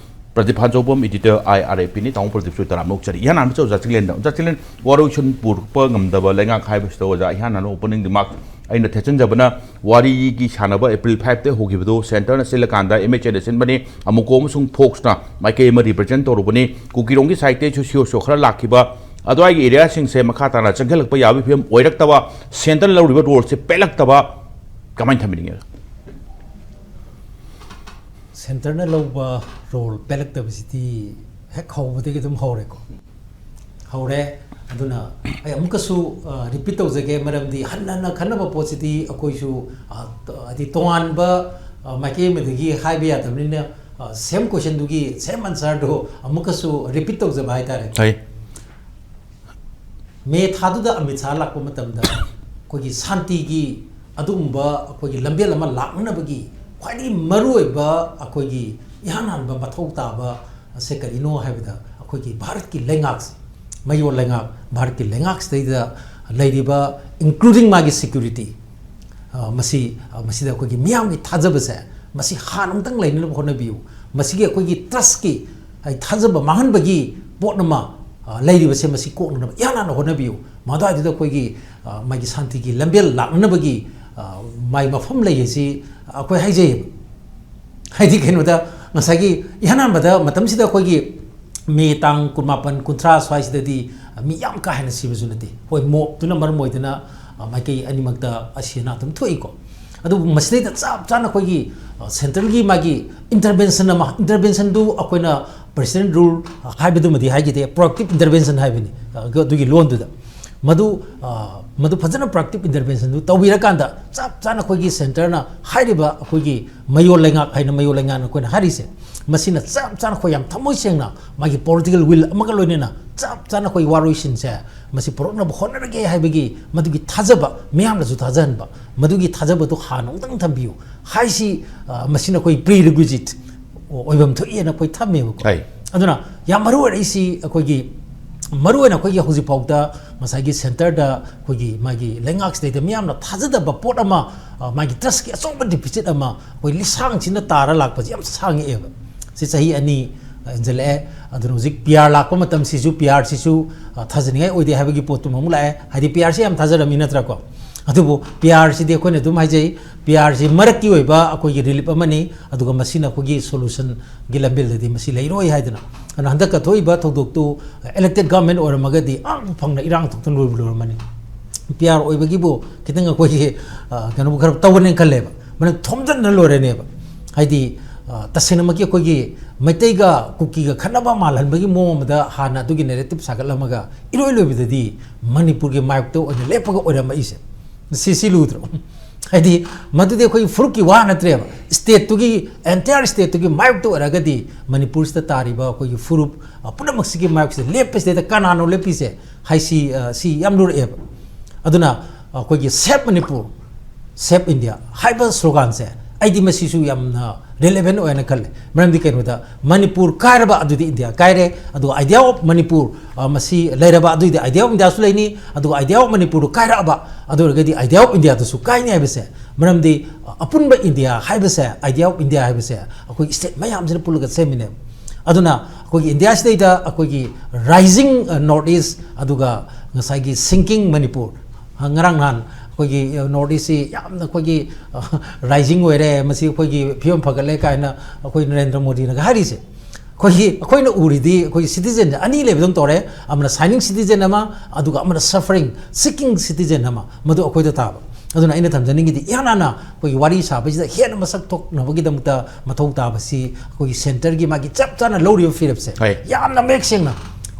Pradeep ꯍꯥꯟꯖꯧꯕꯝ, editor, I R F ꯅꯤ꯫ ꯇꯥꯃꯣ ꯄ꯭ꯔꯗꯤꯞꯁꯨ ꯇꯔꯥꯝꯅ ꯑꯣꯛꯆꯔꯤ꯫ ꯏꯍꯥꯟ ꯍꯥꯟꯕꯁꯤ ꯑꯣꯖꯥ ꯆꯤꯡꯂꯦꯟꯗ꯫ ꯑꯣꯖꯥ ꯆꯤꯡꯂꯦꯟ, ꯋꯥꯔꯣꯏꯁꯤꯟ ꯄꯨꯔꯛꯄ ꯉꯝꯗꯕ ꯂꯩꯉꯥꯛ ꯍꯥꯏꯕꯁꯤꯗ ꯑꯣꯖꯥ ꯏꯍꯥꯟ ꯍꯥꯟꯅ opening remark ꯑꯩꯅ ꯊꯦꯠꯆꯟꯖꯕꯅ, ꯋꯥꯔꯤꯒꯤ ꯁꯥꯟꯅꯕ April five ꯇ ꯍꯧꯈꯤꯕꯗꯨ centre ꯅ ꯁꯤꯜꯂꯀꯥꯟꯗ M H A ꯅ ꯁꯤꯟꯕꯅꯤ꯫ ꯑꯃꯨꯀꯣ ꯑꯃꯁꯨꯡ Fox ꯅ ꯃꯥꯏꯀꯩ ꯑꯃ represent ꯇꯧꯔꯨꯕꯅꯤ꯫ ꯀꯨꯀꯤꯔꯣꯝꯒꯤ side ꯇꯩꯁꯨ ꯁꯤꯑꯣ ꯁꯤꯑꯣ ꯈꯔ ꯂꯥꯛꯈꯤꯕ, ꯑꯗꯨꯋꯥꯏꯒꯤ area ꯁꯤꯡꯁꯦ ꯃꯈꯥ ꯇꯥꯅ ꯆꯪꯁꯤꯜꯂꯛꯄ ꯌꯥꯕꯒꯤ ꯐꯤꯕꯝ ꯑꯣꯏꯔꯛꯇꯕ, centre ꯅ ꯂꯧꯔꯤꯕ role ꯁꯦ ꯄꯦꯜꯂꯛꯇꯕ, ꯀꯃꯥꯏꯅ ꯊꯝꯕꯤꯅꯤꯡꯉꯤ? Centre ꯅ ꯂꯧꯕ role ꯄꯦꯜꯂꯛꯇꯕꯁꯤꯗꯤ ꯍꯦꯛ ꯍꯧꯕꯗꯒꯤ ꯑꯗꯨꯝ ꯍꯧꯔꯦꯀꯣ꯫ ꯍꯧꯔꯦ꯫ ꯑꯗꯨꯅ ꯑꯩ ꯑꯃꯨꯛꯀꯁꯨ, ꯑ, repeat ꯇꯧꯖꯒꯦ, ꯃꯔꯝꯗꯤ ꯍꯟꯅ ꯍꯟꯅ ꯈꯟꯅꯕ ꯄꯣꯠꯁꯤꯗꯤ ꯑꯩꯈꯣꯏꯁꯨ, ꯑ, ꯍꯥꯏꯗꯤ ꯇꯣꯉꯥꯟꯕ, ꯑ, ꯃꯥꯏꯀꯩ ꯑꯃꯗꯒꯤ ꯍꯥꯏꯕ ꯌꯥꯗꯕꯅꯤꯅ, ꯑ, same question ꯗꯨꯒꯤ same answer ꯗꯨ ꯑꯃꯨꯛꯀꯁꯨ repeat ꯇꯧꯖꯕ ꯍꯥꯏꯇꯥꯔꯦ꯫ ꯍꯩ꯫ ꯃꯦ ꯊꯥꯗꯨꯗ ꯑꯃꯤꯠ ꯁꯥꯍ ꯂꯥꯛꯄ ꯃꯇꯝꯗ ꯑꯩꯈꯣꯏꯒꯤ ꯁꯥꯟꯇꯤꯒꯤ ꯑꯗꯨꯒꯨꯝꯕ ꯑꯩꯈꯣꯏꯒꯤ ꯂꯝꯕꯦꯜ ꯑꯃ ꯂꯥꯛꯅꯅꯕꯒꯤ ꯈ꯭ꯋꯥꯏꯗꯒꯤ ꯃꯔꯨꯑꯣꯏꯕ ꯑꯩꯈꯣꯏꯒꯤ ꯏꯍꯥꯟ ꯍꯥꯟꯕ ꯃꯊꯧ ꯇꯥꯕ ꯑꯁꯦ ꯀꯔꯤꯅꯣ ꯍꯥꯏꯕꯗ, ꯑꯩꯈꯣꯏꯒꯤ ꯚꯥꯔꯠꯀꯤ ꯂꯩꯉꯥꯛꯁꯦ, ꯃꯌꯣꯜ ꯂꯩꯉꯥꯛ, ꯚꯥꯔꯠꯀꯤ ꯂꯩꯉꯥꯛꯁꯤꯗꯩꯗ ꯂꯩꯔꯤꯕ, including ꯃꯥꯒꯤ security, ꯑ, ꯃꯁꯤ, ꯑ, ꯃꯁꯤꯗ ꯑꯩꯈꯣꯏꯒꯤ ꯃꯤꯌꯥꯝꯒꯤ ꯊꯥꯖꯕꯁꯦ, ꯃꯁꯤ ꯍꯥꯟꯅ ꯑꯃꯨꯛꯇꯪ ꯂꯩꯅꯅꯕ ꯍꯣꯠꯅꯕꯤꯌꯨ꯫ ꯃꯁꯤꯒꯤ ꯑꯩꯈꯣꯏꯒꯤ trust ꯀꯤ, ꯍꯥꯏꯗꯤ ꯊꯥꯖꯕ ꯃꯥꯡꯍꯟꯕꯒꯤ ꯄꯣꯠ ꯑꯃ, ꯑ, ꯂꯩꯔꯤꯕꯁꯦ, ꯃꯁꯤ ꯀꯣꯛꯅꯅꯕ ꯏꯍꯥꯟ ꯍꯥꯟꯅ ꯍꯣꯠꯅꯕꯤꯌꯨ꯫ ꯃꯗꯨꯋꯥꯏꯗꯨꯗ ꯑꯩꯈꯣꯏꯒꯤ, ꯑ, ꯃꯥꯒꯤ ꯁꯥꯟꯇꯤꯒꯤ ꯂꯝꯕꯦꯜ ꯂꯥꯛꯅꯅꯕꯒꯤ, ꯑ, ꯃꯥꯒꯤ ꯃꯐꯝ ꯂꯩ ꯍꯥꯏꯁꯤ ꯑꯩꯈꯣꯏ ꯍꯥꯏꯖꯩꯌꯦꯕ꯫ ꯍꯥꯏꯗꯤ ꯀꯩꯅꯣꯗ, ꯉꯁꯥꯏꯒꯤ ꯏꯍꯥꯟ ꯍꯥꯟꯕꯗ ꯃꯇꯝꯁꯤꯗ ꯑꯩꯈꯣꯏꯒꯤ ꯃꯦ ꯇꯥꯡ ꯀꯨꯟꯃꯥꯄꯟ, ꯀꯨꯟꯊ꯭ꯔꯥ ꯁ꯭ꯋꯥꯏꯁꯤꯗꯗꯤ ꯃꯤ ꯌꯥꯝ ꯀꯥ ꯍꯦꯟꯅ ꯁꯤꯕꯁꯨ ꯅꯠꯇꯦ꯫ ꯍꯣꯏ, mob ꯇꯨꯅ ꯃꯔꯝ ꯑꯣꯏꯗꯅ, ꯑ, ꯃꯥꯏꯀꯩ ꯑꯅꯤꯃꯛꯇ ꯑꯁꯤ ꯑꯅꯥ ꯑꯗꯨꯝ ꯊꯣꯛꯏꯀꯣ꯫ ꯑꯗꯨꯕꯨ ꯃꯁꯤꯗꯩꯗ ꯆꯞ ꯆꯥꯅ ꯑꯩꯈꯣꯏꯒꯤ, ꯑ, centre ꯒꯤ ꯃꯥꯒꯤ intervention ꯑꯃ, intervention ꯗꯨ ꯑꯩꯈꯣꯏꯅ President rule ꯍꯥꯏꯕꯗꯨꯃꯗꯤ ꯍꯥꯏꯈꯤꯗꯦ, proactive intervention ꯍꯥꯏꯕꯅꯤ, ꯑ, ꯑꯗꯨꯒꯤ ꯂꯣꯟꯗꯨꯗ꯫ ꯃꯗꯨ, ꯑ, ꯃꯗꯨ ꯐꯖꯅ ꯄ꯭ꯔꯣꯑꯦꯛꯇꯤꯚ ꯏꯟꯇꯔꯚꯦꯟꯁꯟꯗꯨ ꯇꯧꯕꯤꯔꯀꯥꯟꯗ, ꯆꯞ ꯆꯥꯅ ꯑꯩꯈꯣꯏꯒꯤ ꯁꯦꯟꯇꯔꯅ ꯍꯥꯏꯔꯤꯕ, ꯑꯩꯈꯣꯏꯒꯤ ꯃꯌꯣꯜ ꯂꯩꯉꯥꯛ ꯍꯥꯏꯅ ꯃꯌꯣꯜ ꯂꯩꯉꯥꯛꯅ ꯑꯩꯈꯣꯏꯅ ꯍꯥꯏꯔꯤꯁꯦ, ꯃꯁꯤꯅ ꯆꯞ ꯆꯥꯅ ꯑꯩꯈꯣꯏ ꯌꯥꯝ ꯊꯃꯣꯏ ꯁꯦꯡꯅ ꯃꯥꯒꯤ ꯄꯣꯂꯤꯇꯤꯀꯦꯜ ꯋꯤꯜ ꯑꯃꯒ ꯂꯣꯏꯅꯅ ꯆꯞ ꯆꯥꯅ ꯑꯩꯈꯣꯏ ꯋꯥꯔꯣꯏꯁꯤꯟꯁꯦ ꯃꯁꯤ ꯄꯨꯔꯛꯅꯕ ꯍꯣꯠꯅꯔꯒꯦ ꯍꯥꯏꯕꯒꯤ ꯃꯗꯨꯒꯤ ꯊꯥꯖꯕ, ꯃꯤꯌꯥꯝꯅꯁꯨ ꯊꯥꯖꯍꯟꯕ, ꯃꯗꯨꯒꯤ ꯊꯥꯖꯕꯗꯨ ꯍꯥꯟꯅ ꯑꯃꯨꯛꯇꯪ ꯊꯝꯕꯤꯌꯨ ꯍꯥꯏꯁꯤ, ꯑ, ꯃꯁꯤꯅ ꯑꯩꯈꯣꯏ ꯄ꯭ꯔꯤ ꯔꯤꯀ꯭ꯋꯤꯖꯤꯠ ꯑꯣꯏꯐꯝ ꯊꯣꯛꯏꯅ ꯑꯩꯈꯣꯏ ꯊꯝꯃꯦꯕꯀꯣ꯫ ꯍꯥꯏ꯫ ꯑꯗꯨꯅ ꯌꯥꯝ ꯃꯔꯨ ꯑꯣꯏꯔꯛꯏꯁꯤ ꯑꯩꯈꯣꯏꯒꯤ, ꯃꯔꯨ ꯑꯣꯏꯅ ꯑꯩꯈꯣꯏꯒꯤ ꯍꯧꯖꯤꯛꯐꯥꯎꯗ ꯉꯁꯥꯏꯒꯤ ꯁꯦꯟꯇꯔꯗ ꯑꯩꯈꯣꯏꯒꯤ ꯃꯥꯒꯤ ꯂꯩꯉꯥꯛꯁꯤꯗꯩꯗ ꯃꯤꯌꯥꯝꯅ ꯊꯥꯖꯗꯕ ꯄꯣꯠ ꯑꯃ, ꯑ, ꯃꯥꯒꯤ ꯇ꯭ꯔꯁꯀꯤ ꯑꯆꯧꯕ ꯗꯤꯐꯤꯁꯤꯠ ꯑꯃ ꯑꯩꯈꯣꯏ ꯂꯤꯁꯥꯡꯁꯤꯟꯅ ꯇꯥꯔ ꯂꯥꯛꯄꯁꯤ ꯌꯥꯝ ꯁꯥꯡꯉꯛꯑꯦꯕ꯫ ꯁꯤ ꯆꯍꯤ ꯑꯅꯤ, ꯑ, ꯍꯦꯟꯖꯜꯂꯛꯑꯦ꯫ ꯑꯗꯨꯅ ꯍꯧꯖꯤꯛ ꯄꯤ ꯑꯥꯔ ꯂꯥꯛꯄ ꯃꯇꯝꯁꯤꯁꯨ, ꯄꯤ ꯑꯥꯔꯁꯤꯁꯨ, ꯑ, ꯊꯥꯖꯅꯤꯡꯉꯥꯏ ꯑꯣꯏꯗꯦ ꯍꯥꯏꯕꯒꯤ ꯄꯣꯠꯇꯨꯃ ꯑꯃꯨꯛ ꯂꯥꯛꯑꯦ꯫ ꯍꯥꯏꯗꯤ ꯄꯤ ꯑꯥꯔꯁꯤ ꯌꯥꯝ ꯊꯥꯖꯔꯝꯃꯤ ꯅꯠꯇ꯭ꯔꯥꯀꯣ? ꯑꯗꯨꯕꯨ ꯄꯤ ꯑꯥꯔꯁꯤꯗꯤ ꯑꯩꯈꯣꯏꯅ ꯑꯗꯨꯝ ꯍꯥꯏꯖꯩ, ꯄꯤ ꯑꯥꯔꯁꯤ ꯃꯔꯛꯀꯤ ꯑꯣꯏꯕ ꯑꯩꯈꯣꯏꯒꯤ ꯔꯤꯂꯤꯞ ꯑꯃꯅꯤ, ꯑꯗꯨꯒ ꯃꯁꯤꯅ ꯑꯩꯈꯣꯏꯒꯤ ꯁꯣꯂꯨꯁꯟꯒꯤ ꯂꯝꯕꯦꯜꯗꯗꯤ ꯃꯁꯤ ꯂꯩꯔꯣꯏ ꯍꯥꯏꯗꯅ꯫ ꯑꯗꯨꯅ ꯍꯟꯗꯛꯀ ꯊꯣꯛꯏꯕ ꯊꯧꯗꯣꯛꯇꯨ ꯏꯂꯦꯛꯇꯦꯗ ꯒꯚꯔꯟꯃꯦꯟ ꯑꯣꯏꯔꯝꯃꯒꯗꯤ ꯑꯥ ꯐꯪꯅ ꯏꯔꯥꯡ ꯊꯣꯛꯇꯅ ꯂꯣꯏꯕꯨ ꯂꯣꯏꯔꯝꯃꯅꯤ꯫ ꯄꯤ ꯑꯥꯔ ꯑꯣꯏꯕꯒꯤꯕꯨ ꯈꯤꯇꯪ ꯑꯩꯈꯣꯏꯒꯤ, ꯑ, ꯀꯩꯅꯣꯕꯨ ꯈꯔ ꯇꯧꯒꯅꯦꯅ ꯈꯜꯂꯦꯕ꯫ ꯃꯅꯤꯄꯨꯔ ꯊꯣꯝꯖꯤꯟꯅ ꯂꯣꯏꯔꯅꯦꯕ꯫ ꯍꯥꯏꯗꯤ, ꯑ, ꯇꯁꯦꯡꯅꯃꯛꯀꯤ ꯑꯩꯈꯣꯏꯒꯤ ꯃꯩꯇꯩꯒ ꯀꯨꯀꯤꯒ ꯈꯠꯅꯕ ꯃꯥꯜꯍꯟꯕꯒꯤ ꯃꯑꯣꯡ ꯑꯃꯗ ꯍꯥꯟꯅ ꯑꯗꯨꯒꯤ ꯅꯦꯔꯦꯇꯤꯞ ꯁꯥꯒꯠꯂꯝꯃꯒ ꯏꯔꯣꯏ ꯂꯣꯏꯕꯗꯗꯤ ꯃꯅꯤꯄꯨꯔꯒꯤ ꯃꯥꯌꯣꯛꯇ ꯑꯣꯏꯅ ꯂꯦꯞꯄꯒ ꯑꯣꯏꯔꯝꯃꯛꯏꯁꯦ꯫ ꯁꯤ, ꯁꯤ ꯂꯨꯗ꯭ꯔꯣ? ꯍꯥꯏꯗꯤ ꯃꯗꯨꯗꯤ ꯑꯩꯈꯣꯏꯒꯤ ꯐꯨꯔꯨꯞꯀꯤ ꯋꯥ ꯅꯠꯇ꯭ꯔꯦꯕ꯫ ꯁ꯭ꯇꯦꯠꯇꯨꯒꯤ, ꯑꯦꯟꯇꯥꯌꯔ ꯁ꯭ꯇꯦꯠꯇꯨꯒꯤ ꯃꯥꯌꯣꯛꯇ ꯑꯣꯏꯔꯒꯗꯤ ꯃꯅꯤꯄꯨꯔꯁꯤꯗ ꯇꯥꯔꯤꯕ ꯑꯩꯈꯣꯏꯒꯤ ꯐꯨꯔꯨꯞ, ꯑ, ꯄꯨꯝꯅꯃꯛꯁꯤꯒꯤ ꯃꯥꯌꯣꯛꯁꯤꯗ ꯂꯦꯞꯄꯁꯤꯗꯩꯗ ꯀꯅꯥꯅꯣ ꯂꯦꯞꯄꯤꯁꯦ ꯍꯥꯏꯁꯤ, ꯑ, ꯁꯤ ꯌꯥꯝ ꯂꯨꯔꯛꯑꯦꯕ꯫ ꯑꯗꯨꯅ ꯑꯩꯈꯣꯏꯒꯤ Save Manipur, Save India ꯍꯥꯏꯕ ꯁ꯭ꯂꯣꯒꯥꯟꯁꯦ ꯑꯩꯗꯤ ꯃꯁꯤꯁꯨ ꯌꯥꯝꯅ ꯔꯤꯂꯦꯚꯦꯟ ꯑꯣꯏꯅ ꯈꯜꯂꯦ꯫ ꯃꯔꯝꯗꯤ ꯀꯩꯅꯣꯗ ꯃꯅꯤꯄꯨꯔ ꯀꯥꯏꯔꯕ ꯑꯗꯨꯗꯤ ꯏꯟꯗꯤꯌꯥ ꯀꯥꯏꯔꯦ, ꯑꯗꯨꯒ Idea of Manipur, ꯑ, ꯃꯁꯤ ꯂꯩꯔꯕ ꯑꯗꯨꯏꯗꯤ Idea of Indiaꯁꯨ ꯂꯩꯅꯤ, ꯑꯗꯨꯒ Idea of Manipurꯗꯨ ꯀꯥꯏꯔꯛꯑꯕ ꯑꯗꯨ ꯑꯣꯏꯔꯒꯗꯤ Idea of Indiaꯗꯨꯁꯨ ꯀꯥꯏꯅꯤ ꯍꯥꯏꯕꯁꯦ꯫ ꯃꯔꯝꯗꯤ, ꯑ, ꯑꯄꯨꯟꯕ ꯏꯟꯗꯤꯌꯥ ꯍꯥꯏꯕꯁꯦ, Idea of India ꯍꯥꯏꯕꯁꯦ ꯑꯩꯈꯣꯏ ꯁ꯭ꯇꯦꯠ ꯃꯌꯥꯝꯁꯤꯅ ꯄꯨꯜꯂꯒ ꯁꯦꯝꯃꯤꯅꯦꯕ꯫ ꯑꯗꯨꯅ ꯑꯩꯈꯣꯏꯒꯤ ꯏꯟꯗꯤꯌꯥꯁꯤꯗꯩꯗ ꯑꯩꯈꯣꯏꯒꯤ rising, ꯑ, North East, ꯑꯗꯨꯒ ꯉꯁꯥꯏꯒꯤ sinking Manipur, ꯑ, ꯉꯔꯥꯡ ꯅꯍꯥꯟ ꯑꯩꯈꯣꯏꯒꯤ, ꯑ, North Eastꯁꯤ ꯌꯥꯝꯅ ꯑꯩꯈꯣꯏꯒꯤ, ꯑ, rising ꯑꯣꯏꯔꯦ, ꯃꯁꯤ ꯑꯩꯈꯣꯏꯒꯤ ꯐꯤꯕꯝ ꯐꯒꯠꯂꯦ ꯀꯥꯏꯅ ꯑꯩꯈꯣꯏ ꯅꯔꯦꯟꯗ꯭ꯔ ꯃꯣꯗꯤꯅꯒ ꯍꯥꯏꯔꯤꯁꯦ꯫ ꯑꯩꯈꯣꯏꯒꯤ, ꯑꯩꯈꯣꯏꯅ ꯎꯔꯤꯗꯤ ꯑꯩꯈꯣꯏꯒꯤ citizenꯁꯦ ꯑꯅꯤ ꯂꯩꯕꯗꯧꯅ ꯇꯧꯔꯦ, ꯑꯃꯅ shining citizen ꯑꯃ, ꯑꯗꯨꯒ ꯑꯃꯅ suffering, seeking citizen ꯑꯃ, ꯃꯗꯨ ꯑꯩꯈꯣꯏꯗ ꯇꯥꯕ꯫ ꯑꯗꯨꯅ ꯑꯩꯅ ꯊꯝꯖꯅꯤꯡꯉꯤꯗꯤ ꯏꯍꯥꯟ ꯍꯥꯟꯅ ꯑꯩꯈꯣꯏꯒꯤ ꯋꯥꯔꯤ ꯁꯥꯕꯁꯤꯗ ꯍꯦꯟꯅ ꯃꯁꯛ ꯊꯣꯛꯅꯕꯒꯤꯗꯃꯛꯇ ꯃꯊꯧ ꯇꯥꯕꯁꯤ ꯑꯩꯈꯣꯏꯒꯤ ꯁꯦꯟꯇꯔꯒꯤ ꯃꯥꯒꯤ ꯆꯞ ꯆꯥꯅ ꯂꯧꯔꯤꯕ ꯐꯤꯔꯦꯞꯁꯦ ꯍꯣꯏ꯫ ꯌꯥꯝꯅ ꯃꯌꯦꯛ ꯁꯦꯡꯅ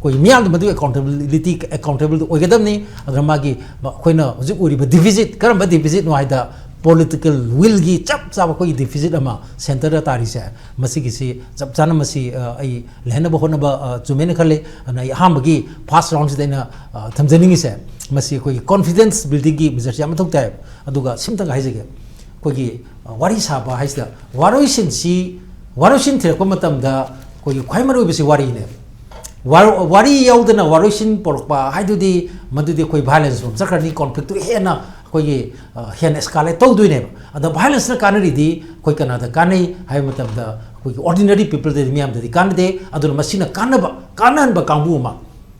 ꯑꯩꯈꯣꯏ ꯃꯤꯌꯥꯝꯗ ꯃꯗꯨ ꯑꯦꯀꯥꯎꯟꯇꯦꯕꯤꯂꯤꯇꯤ ꯑꯦꯀꯥꯎꯟꯇꯦꯕꯜ ꯑꯣꯏꯒꯗꯕꯅꯤ꯫ ꯑꯗꯨꯅ ꯃꯥꯒꯤ ꯑꯩꯈꯣꯏꯅ ꯍꯧꯖꯤꯛ ꯎꯔꯤꯕ ꯗꯤꯐꯤꯁꯤꯠ ꯀꯔꯝꯕ ꯗꯤꯐꯤꯁꯤꯠꯅꯣ ꯍꯥꯏꯗ, ꯄꯣꯂꯤꯇꯤꯀꯦꯜ ꯋꯤꯜꯒꯤ ꯆꯞ ꯆꯥꯕ ꯑꯩꯈꯣꯏꯒꯤ ꯗꯤꯐꯤꯁꯤꯠ ꯑꯃ ꯁꯦꯟꯇꯔꯗ ꯇꯥꯔꯤꯁꯦ, ꯃꯁꯤꯒꯤꯁꯤ ꯆꯞ ꯆꯥꯅ ꯃꯁꯤ ꯑ, ꯑꯩ ꯂꯩꯍꯟꯅꯕ ꯍꯣꯠꯅꯕ ꯑ, ꯆꯨꯝꯃꯦꯅ ꯈꯜꯂꯤ꯫ ꯑꯗꯨꯅ ꯑꯩ ꯑꯍꯥꯟꯕꯒꯤ ꯐꯥꯔꯁ ꯔꯥꯎꯟꯁꯤꯗ ꯑꯩꯅ ꯑ, ꯊꯝꯖꯅꯤꯡꯉꯤꯁꯦ, ꯃꯁꯤ ꯑꯩꯈꯣꯏꯒꯤ ꯀꯣꯟꯐꯤꯗꯦꯟꯁ ꯕꯤꯜꯗꯤꯡꯒꯤ ꯃꯦꯖꯔꯁꯤ ꯌꯥꯝ ꯃꯊꯧ ꯇꯥꯏ꯫ ꯑꯗꯨꯒ ꯁꯤꯝꯇꯪ ꯍꯥꯏꯖꯒꯦ, ꯑꯩꯈꯣꯏꯒꯤ ꯑ, ꯋꯥꯔꯤ ꯁꯥꯕ ꯍꯥꯏꯁꯤꯗ ꯋꯥꯔꯣꯏꯁꯤꯟꯁꯤ, ꯋꯥꯔꯣꯏꯁꯤꯟ ꯊꯤꯔꯛꯄ ꯃꯇꯝꯗ ꯑꯩꯈꯣꯏꯒꯤ ꯈ꯭ꯋꯥꯏ ꯃꯔꯨꯑꯣꯏꯕꯁꯤ ꯋꯥꯔꯤꯅꯦꯕ꯫ ꯋꯥꯔꯣ-, ꯋꯥꯔꯤ ꯌꯥꯎꯗꯅ ꯋꯥꯔꯣꯏꯁꯤꯟ ꯄꯣꯔꯛꯄ ꯍꯥꯏꯗꯨꯗꯤ, ꯃꯗꯨꯗꯤ ꯑꯩꯈꯣꯏ ꯚꯥꯏꯂꯦꯟꯁ ꯔꯣꯝ ꯆꯠꯈ꯭ꯔꯅꯤ, ꯀꯣꯟꯐ꯭ꯂꯤꯛꯇꯨ ꯍꯦꯟꯅ ꯑꯩꯈꯣꯏꯒꯤ ꯑ, ꯍꯦꯟꯅ ꯑꯦꯁꯀꯥꯂꯦꯠ ꯇꯧꯗꯣꯏꯅꯦꯕ꯫ ꯑꯗ ꯚꯥꯏꯂꯦꯟꯁꯅ ꯀꯥꯟꯅꯔꯤꯗꯤ ꯑꯩꯈꯣꯏ ꯀꯅꯥꯗ ꯀꯥꯟꯅꯩ ꯍꯥꯏꯕ ꯃꯇꯝꯗ, ꯑꯩꯈꯣꯏꯒꯤ ꯑꯣꯔꯗꯤꯅꯔꯤ ꯄꯤꯄꯜꯗꯗꯤ, ꯃꯤꯌꯥꯝꯗꯗꯤ ꯀꯥꯟꯅꯗꯦ꯫ ꯑꯗꯨꯅ ꯃꯁꯤꯅ ꯀꯥꯟꯅꯕ, ꯀꯥꯟꯅꯍꯟꯕ ꯀꯥꯡꯕꯨ ꯑꯃ,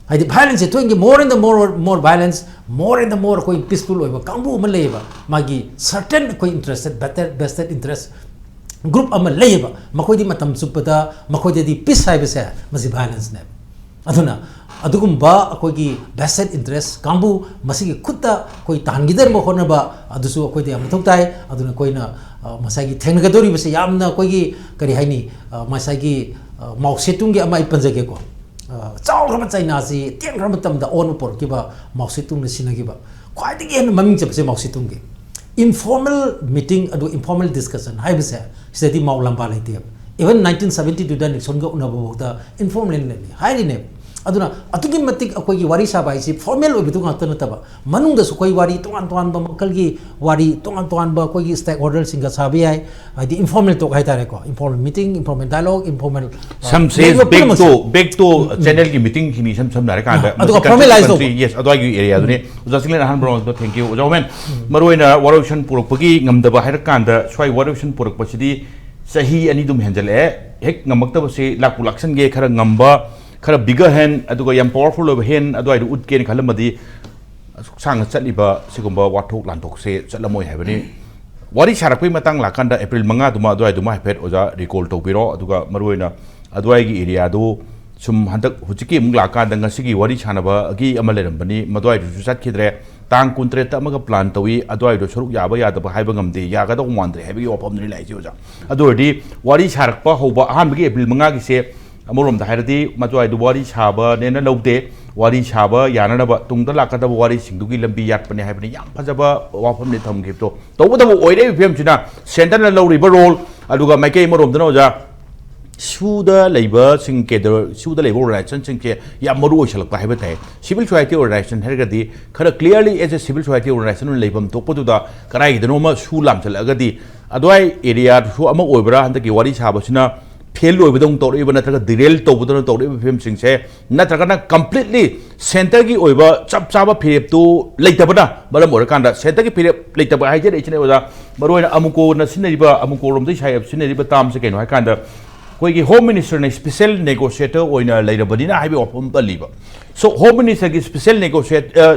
ꯍꯥꯏꯗꯤ ꯚꯥꯏꯂꯦꯟꯁꯁꯦ ꯊꯣꯛꯍꯟꯒꯦ, more and the more, more violence, more and the more ꯑꯩꯈꯣꯏ ꯄꯤꯁꯐꯨꯜ ꯑꯣꯏꯕ ꯀꯥꯡꯕꯨ ꯑꯃ ꯂꯩꯌꯦꯕ꯫ ꯃꯥꯒꯤ ꯁꯔꯇꯦꯟ ꯑꯩꯈꯣꯏ ꯏꯟꯇꯔꯦꯁꯇꯦꯠ, ꯕꯦꯁꯇꯦꯠ, ꯕꯦꯁꯇꯦꯠ ꯏꯟꯇꯔꯦꯁ ꯒ꯭ꯔꯨꯞ ꯑꯃ ꯂꯩꯌꯦꯕ꯫ ꯃꯈꯣꯏꯗꯤ ꯃꯇꯝ ꯆꯨꯞꯄꯗ ꯃꯈꯣꯏꯗꯗꯤ ꯄꯤꯁ ꯍꯥꯏꯕꯁꯦ ꯃꯁꯤ ꯚꯥꯏꯂꯦꯟꯁꯅꯦꯕ꯫ ꯑꯗꯨꯅ ꯑꯗꯨꯒꯨꯝꯕ ꯑꯩꯈꯣꯏꯒꯤ ꯚꯦꯁꯇꯦꯠ ꯏꯟꯇꯔꯦꯁ ꯀꯥꯡꯕꯨ ꯃꯁꯤꯒꯤ ꯈꯨꯠꯇ ꯑꯩꯈꯣꯏ ꯇꯥꯍꯟꯈꯤꯗꯅꯕ ꯍꯣꯠꯅꯕ ꯑꯗꯨꯁꯨ ꯑꯩꯈꯣꯏꯗ ꯌꯥꯝ ꯃꯊꯧ ꯇꯥꯏ꯫ ꯑꯗꯨꯅ ꯑꯩꯈꯣꯏꯅ ꯑ, ꯉꯁꯥꯏꯒꯤ ꯊꯦꯡꯅꯒꯗꯧꯔꯤꯕꯁꯦ ꯌꯥꯝꯅ ꯑꯩꯈꯣꯏꯒꯤ ꯀꯔꯤ ꯍꯥꯏꯅꯤ, ꯑ, ꯉꯁꯥꯏꯒꯤ ꯑ, ꯃꯥꯎ ꯁꯦ ꯇꯨꯡꯒꯤ ꯑꯃ ꯑꯩ ꯄꯟꯖꯒꯦꯀꯣ꯫ ꯑ, ꯆꯥꯎꯈ꯭ꯔꯕ ꯆꯥꯏꯅꯥꯁꯤ ꯇꯦꯟꯈ꯭ꯔꯕ ꯃꯇꯝꯗ ꯑꯑꯣꯟꯕ ꯄꯨꯔꯛꯈꯤꯕ ꯃꯥꯎ ꯁꯦ ꯇꯨꯡꯅ ꯁꯤꯟꯅꯈꯤꯕ ꯈ꯭ꯋꯥꯏꯗꯒꯤ ꯍꯦꯟꯅ ꯃꯃꯤꯡ ꯆꯠꯄꯁꯦ ꯃꯥꯎ ꯁꯦ ꯇꯨꯡꯒꯤ ꯏꯟꯐꯣꯔꯃꯦꯜ ꯃꯤꯇꯤꯡ ꯑꯗꯨ ꯏꯟꯐꯣꯔꯃꯦꯜ ꯗꯤꯁꯀꯁꯟ ꯍꯥꯏꯕꯁꯦ ꯁꯤꯗꯗꯤ ꯃꯥꯎ ꯂꯝꯕꯥ ꯂꯩꯇꯦꯕ꯫ ꯏꯚꯟ ꯅꯥꯏꯟꯇꯤꯟ ꯁꯕꯦꯟꯇꯤ ꯇꯨꯗ ꯅꯤꯛꯁꯟꯒ ꯎꯅꯕ ꯐꯥꯎꯗ ꯏꯟꯐꯣꯔꯃꯦꯜ ꯂꯩꯅꯤ ꯍꯥꯏꯔꯤꯅꯦꯕ꯫ ꯑꯗꯨꯅ ꯑꯗꯨꯛꯀꯤ ꯃꯇꯤꯛ ꯑꯩꯈꯣꯏꯒꯤ ꯋꯥꯔꯤ ꯁꯥꯕ ꯍꯥꯏꯁꯤ ꯐꯣꯔꯃꯦꯜ ꯑꯣꯏꯕꯗꯨ ꯉꯥꯛꯇ ꯅꯠꯇꯕ, ꯃꯅꯨꯡꯗꯁꯨ ꯑꯩꯈꯣꯏ ꯋꯥꯔꯤ ꯇꯣꯉꯥꯟ ꯇꯣꯉꯥꯟꯕ ꯃꯈꯜꯒꯤ ꯋꯥꯔꯤ ꯇꯣꯉꯥꯟ ꯇꯣꯉꯥꯟꯕ ꯑꯩꯈꯣꯏꯒꯤ ꯁ꯭ꯇꯦꯛ ꯍꯣꯜꯗꯔꯁꯤꯡꯒ ꯁꯥꯕ ꯌꯥꯏ꯫ ꯍꯥꯏꯗꯤ ꯏꯟꯐꯣꯔꯃꯦꯜ ꯇꯣꯛ ꯍꯥꯏꯇꯥꯔꯦꯀꯣ, informal meeting, informal dialogue, informal, ꯑ, ꯁꯝꯁꯦ ꯂꯩꯔꯤꯕ ꯕꯦꯛ ꯄꯨꯝꯅꯃꯛꯁꯦ꯫ ꯇꯨ ꯕꯦꯛ ꯇꯨ ꯆꯦꯅꯦꯜꯒꯤ ꯃꯤꯇꯤꯡꯁꯤꯅꯤ ꯏꯁꯝ ꯁꯝꯅ ꯍꯥꯏꯔꯀꯥꯟꯗ ꯑꯗꯨꯒ ꯃꯁꯤ ꯐꯣꯔꯃꯦꯂꯥꯏꯁ ꯇꯧꯕ꯫ ꯀꯟꯇ꯭ꯔꯤ, ꯌꯦꯁ, ꯑꯗꯨꯋꯥꯏꯒꯤ ꯑꯦꯔꯤꯌꯥꯗꯨꯅꯤ꯫ ꯑꯣꯖꯥ ꯆꯤꯡꯂꯦꯟ ꯑꯍꯥꯟꯕ ꯔꯥꯎꯟꯗ ꯊꯦꯡꯀ꯭ꯌꯨ꯫ ꯑꯣꯖꯥ ꯋꯥꯃꯦꯟ, ꯃꯔꯨꯑꯣꯏꯅ ꯋꯥꯔꯣꯏꯁꯟ ꯄꯨꯔꯛꯄꯒꯤ ꯉꯝꯗꯕ ꯍꯥꯏꯔꯀꯥꯟꯗ ꯁ꯭ꯋꯥꯏ ꯋꯥꯔꯣꯏꯁꯟ ꯄꯨꯔꯛꯄꯁꯤꯗꯤ ꯆꯍꯤ ꯑꯅꯤ ꯑꯗꯨꯝ ꯍꯦꯟꯖꯜꯂꯛꯑꯦ꯫ ꯍꯦꯛ ꯉꯝꯃꯛꯇꯕꯁꯦ ꯂꯥꯛꯄꯨ ꯂꯥꯛꯁꯟꯒꯦ, ꯈꯔ ꯉꯝꯕ, ꯈꯔ ꯕꯤꯒꯔ ꯍꯦꯟ, ꯑꯗꯨꯒ ꯌꯥꯝ ꯄꯋꯥꯔꯐꯨꯜ ꯑꯣꯏꯕ ꯍꯦꯟ ꯑꯗꯨꯋꯥꯏꯗ ꯎꯠꯀꯦꯅ ꯈꯜꯂꯝꯃꯗꯤ ꯑꯁꯨꯛ ꯁꯥꯡꯅ ꯆꯠꯂꯤꯕ ꯁꯤꯒꯨꯝꯕ ꯋꯥꯊꯣꯛ ꯂꯥꯟꯊꯣꯛꯁꯦ ꯆꯠꯂꯝꯃꯣꯏ ꯍꯥꯏꯕꯅꯤ꯫ ꯋꯥꯔꯤ ꯁꯥꯔꯛꯄꯒꯤ ꯃꯇꯥꯡ ꯂꯥꯛꯀꯥꯟꯗ ꯑꯦꯄ꯭ꯔꯤꯜ ꯃꯉꯥꯗꯨꯃ ꯑꯗꯨꯋꯥꯏꯗꯨꯃ ꯍꯥꯏꯐꯦꯠ ꯑꯣꯖꯥ ꯔꯤꯀꯣꯜ ꯇꯧꯕꯤꯔꯣ꯫ ꯑꯗꯨꯒ ꯃꯔꯨꯑꯣꯏꯅ ꯑꯗꯨꯋꯥꯏꯒꯤ ꯑꯦꯔꯤꯌꯥꯗꯨ ꯁꯨꯝ ꯍꯟꯗꯛ ꯍꯧꯖꯤꯛꯀꯤ ꯑꯃꯨꯛ ꯂꯥꯛꯀꯥꯟꯗ ꯉꯁꯤꯒꯤ ꯋꯥꯔꯤ ꯁꯥꯟꯅꯕꯒꯤ ꯑꯃ ꯂꯩꯔꯝꯕꯅꯤ, ꯃꯗꯨꯋꯥꯏꯗꯨꯁꯨ ꯆꯠꯈꯤꯗ꯭ꯔꯦ꯫ ꯇꯥꯡ ꯀꯨꯟꯇꯔꯦꯠꯇ ꯑꯃꯒ ꯄ꯭ꯂꯥꯟ ꯇꯧꯏ, ꯑꯗꯨꯋꯥꯏꯗꯣ ꯁꯔꯨꯛ ꯌꯥꯕ ꯌꯥꯗꯕ ꯍꯥꯏꯕ ꯉꯝꯗꯦ, ꯌꯥꯒꯗꯧ ꯃꯥꯟꯗ꯭ꯔꯦ ꯍꯥꯏꯕꯒꯤ ꯋꯥꯐꯝꯗꯨꯅꯤ ꯂꯥꯛꯏꯁꯦ ꯑꯣꯖꯥ꯫ ꯑꯗꯨ ꯑꯣꯏꯔꯗꯤ ꯋꯥꯔꯤ ꯁꯥꯔꯛꯄ ꯍꯧꯕ ꯑꯍꯥꯟꯕꯒꯤ ꯑꯦꯄ꯭ꯔꯤꯜ ꯃꯉꯥꯒꯤꯁꯦ ꯑꯃꯔꯣꯝꯗ ꯍꯥꯏꯔꯗꯤ ꯃꯗꯨꯋꯥꯏꯗꯨ ꯋꯥꯔꯤ ꯁꯥꯕꯅꯦꯅ ꯂꯧꯗꯦ, ꯋꯥꯔꯤ ꯁꯥꯕ ꯌꯥꯅꯅꯕ ꯇꯨꯡꯗ ꯂꯥꯛꯀꯗꯕ ꯋꯥꯔꯤꯁꯤꯡꯗꯨꯒꯤ ꯂꯝꯕꯤ ꯌꯥꯠꯄꯅꯦ ꯍꯥꯏꯕꯅꯤ꯫ ꯌꯥꯝ ꯐꯖꯕ ꯋꯥꯐꯝꯅꯤ ꯊꯝꯈꯤꯕꯗꯣ꯫ ꯇꯧꯕꯇꯕꯨ ꯑꯣꯏꯔꯛꯏꯕ ꯐꯤꯕꯝꯁꯤꯅ ꯁꯦꯟꯇꯔꯅ ꯂꯧꯔꯤꯕ ꯔꯣꯜ, ꯑꯗꯨꯒ ꯃꯥꯏꯀꯩ ꯑꯃꯔꯣꯝꯗꯅ ꯑꯣꯖꯥ, ꯁꯨꯗ ꯂꯩꯕꯁꯤꯡ, ꯀꯦꯗꯔ, ꯁꯨꯗ ꯂꯩꯕ ꯑꯣꯔꯒꯅꯥꯏꯖꯦꯁꯟꯁꯤꯡꯁꯦ ꯌꯥꯝ ꯃꯔꯨ ꯑꯣꯏꯁꯜꯂꯛꯄ ꯍꯥꯏꯕ ꯇꯥꯏ꯫ ꯁꯤꯚꯤꯜ ꯁꯣꯁꯥꯏꯇꯤ ꯑꯣꯔꯒꯅꯥꯏꯖꯦꯁꯟ ꯍꯥꯏꯔꯒꯗꯤ ꯈꯔ clearly as a civil society organization ꯑꯣꯏꯅ ꯂꯩꯐꯝ ꯊꯣꯛꯄꯗꯨꯗ ꯀꯗꯥꯏꯒꯤꯗꯅꯣ ꯑꯃ ꯁꯨ ꯂꯥꯝꯁꯤꯜꯂꯛꯑꯒꯗꯤ ꯑꯗꯨꯋꯥꯏ ꯑꯦꯔꯤꯌꯥꯗꯨꯁꯨ ꯑꯃ ꯑꯣꯏꯕ꯭ꯔꯥ? ꯍꯟꯗꯛꯀꯤ ꯋꯥꯔꯤ ꯁꯥꯕꯁꯤꯅ ꯐꯦꯜ ꯑꯣꯏꯕꯗꯧꯅ ꯇꯧꯔꯛꯏꯕ ꯅꯠꯇ꯭ꯔꯒ ꯗꯤꯔꯦꯜ ꯇꯧꯕꯗꯧꯅ ꯇꯧꯔꯛꯏꯕ ꯐꯤꯕꯝꯁꯤꯡꯁꯦ, ꯅꯠꯇ꯭ꯔꯒꯅ ꯀꯝꯄ꯭ꯂꯤꯠꯂꯤ ꯁꯦꯟꯇꯔꯒꯤ ꯑꯣꯏꯕ ꯆꯞ ꯆꯥꯕ ꯐꯤꯔꯦꯞꯇꯨ ꯂꯩꯇꯕꯅ ꯃꯔꯝ ꯑꯣꯏꯔꯀꯥꯟꯗ, ꯁꯦꯟꯇꯔꯒꯤ ꯐꯤꯔꯦꯞ ꯂꯩꯇꯕ ꯍꯥꯏꯖꯔꯛꯏꯁꯤꯅꯦ ꯑꯣꯖꯥ, ꯃꯔꯨꯑꯣꯏꯅ ꯑꯃꯨꯀꯣꯅ ꯁꯤꯖꯤꯟꯅꯔꯤꯕ, ꯑꯃꯨꯀꯣꯔꯣꯝꯗꯒꯤ ꯁꯥꯏ ꯁꯤꯖꯤꯟꯅꯔꯤꯕ ꯇꯥꯝꯁꯦ ꯀꯩꯅꯣ ꯍꯥꯏꯀꯥꯟꯗ, ꯑꯩꯈꯣꯏꯒꯤ ꯍꯣꯝ ꯃꯤꯅꯤꯁꯇꯔꯅ ꯁ꯭ꯄꯤꯁꯦꯜ ꯅꯦꯒꯣꯁꯤꯌꯦꯇꯔ ꯑꯣꯏꯅ ꯂꯩꯔꯕꯅꯤꯅ ꯍꯥꯏꯕꯒꯤ ꯋꯥꯐꯝ ꯑꯃ ꯄꯜꯂꯤꯕ꯫ ꯁꯣ ꯍꯣꯝ ꯃꯤꯅꯤꯁꯇꯔꯒꯤ ꯁ꯭ꯄꯤꯁꯦꯜ ꯅꯦꯒꯣꯁꯤꯌꯦꯠ,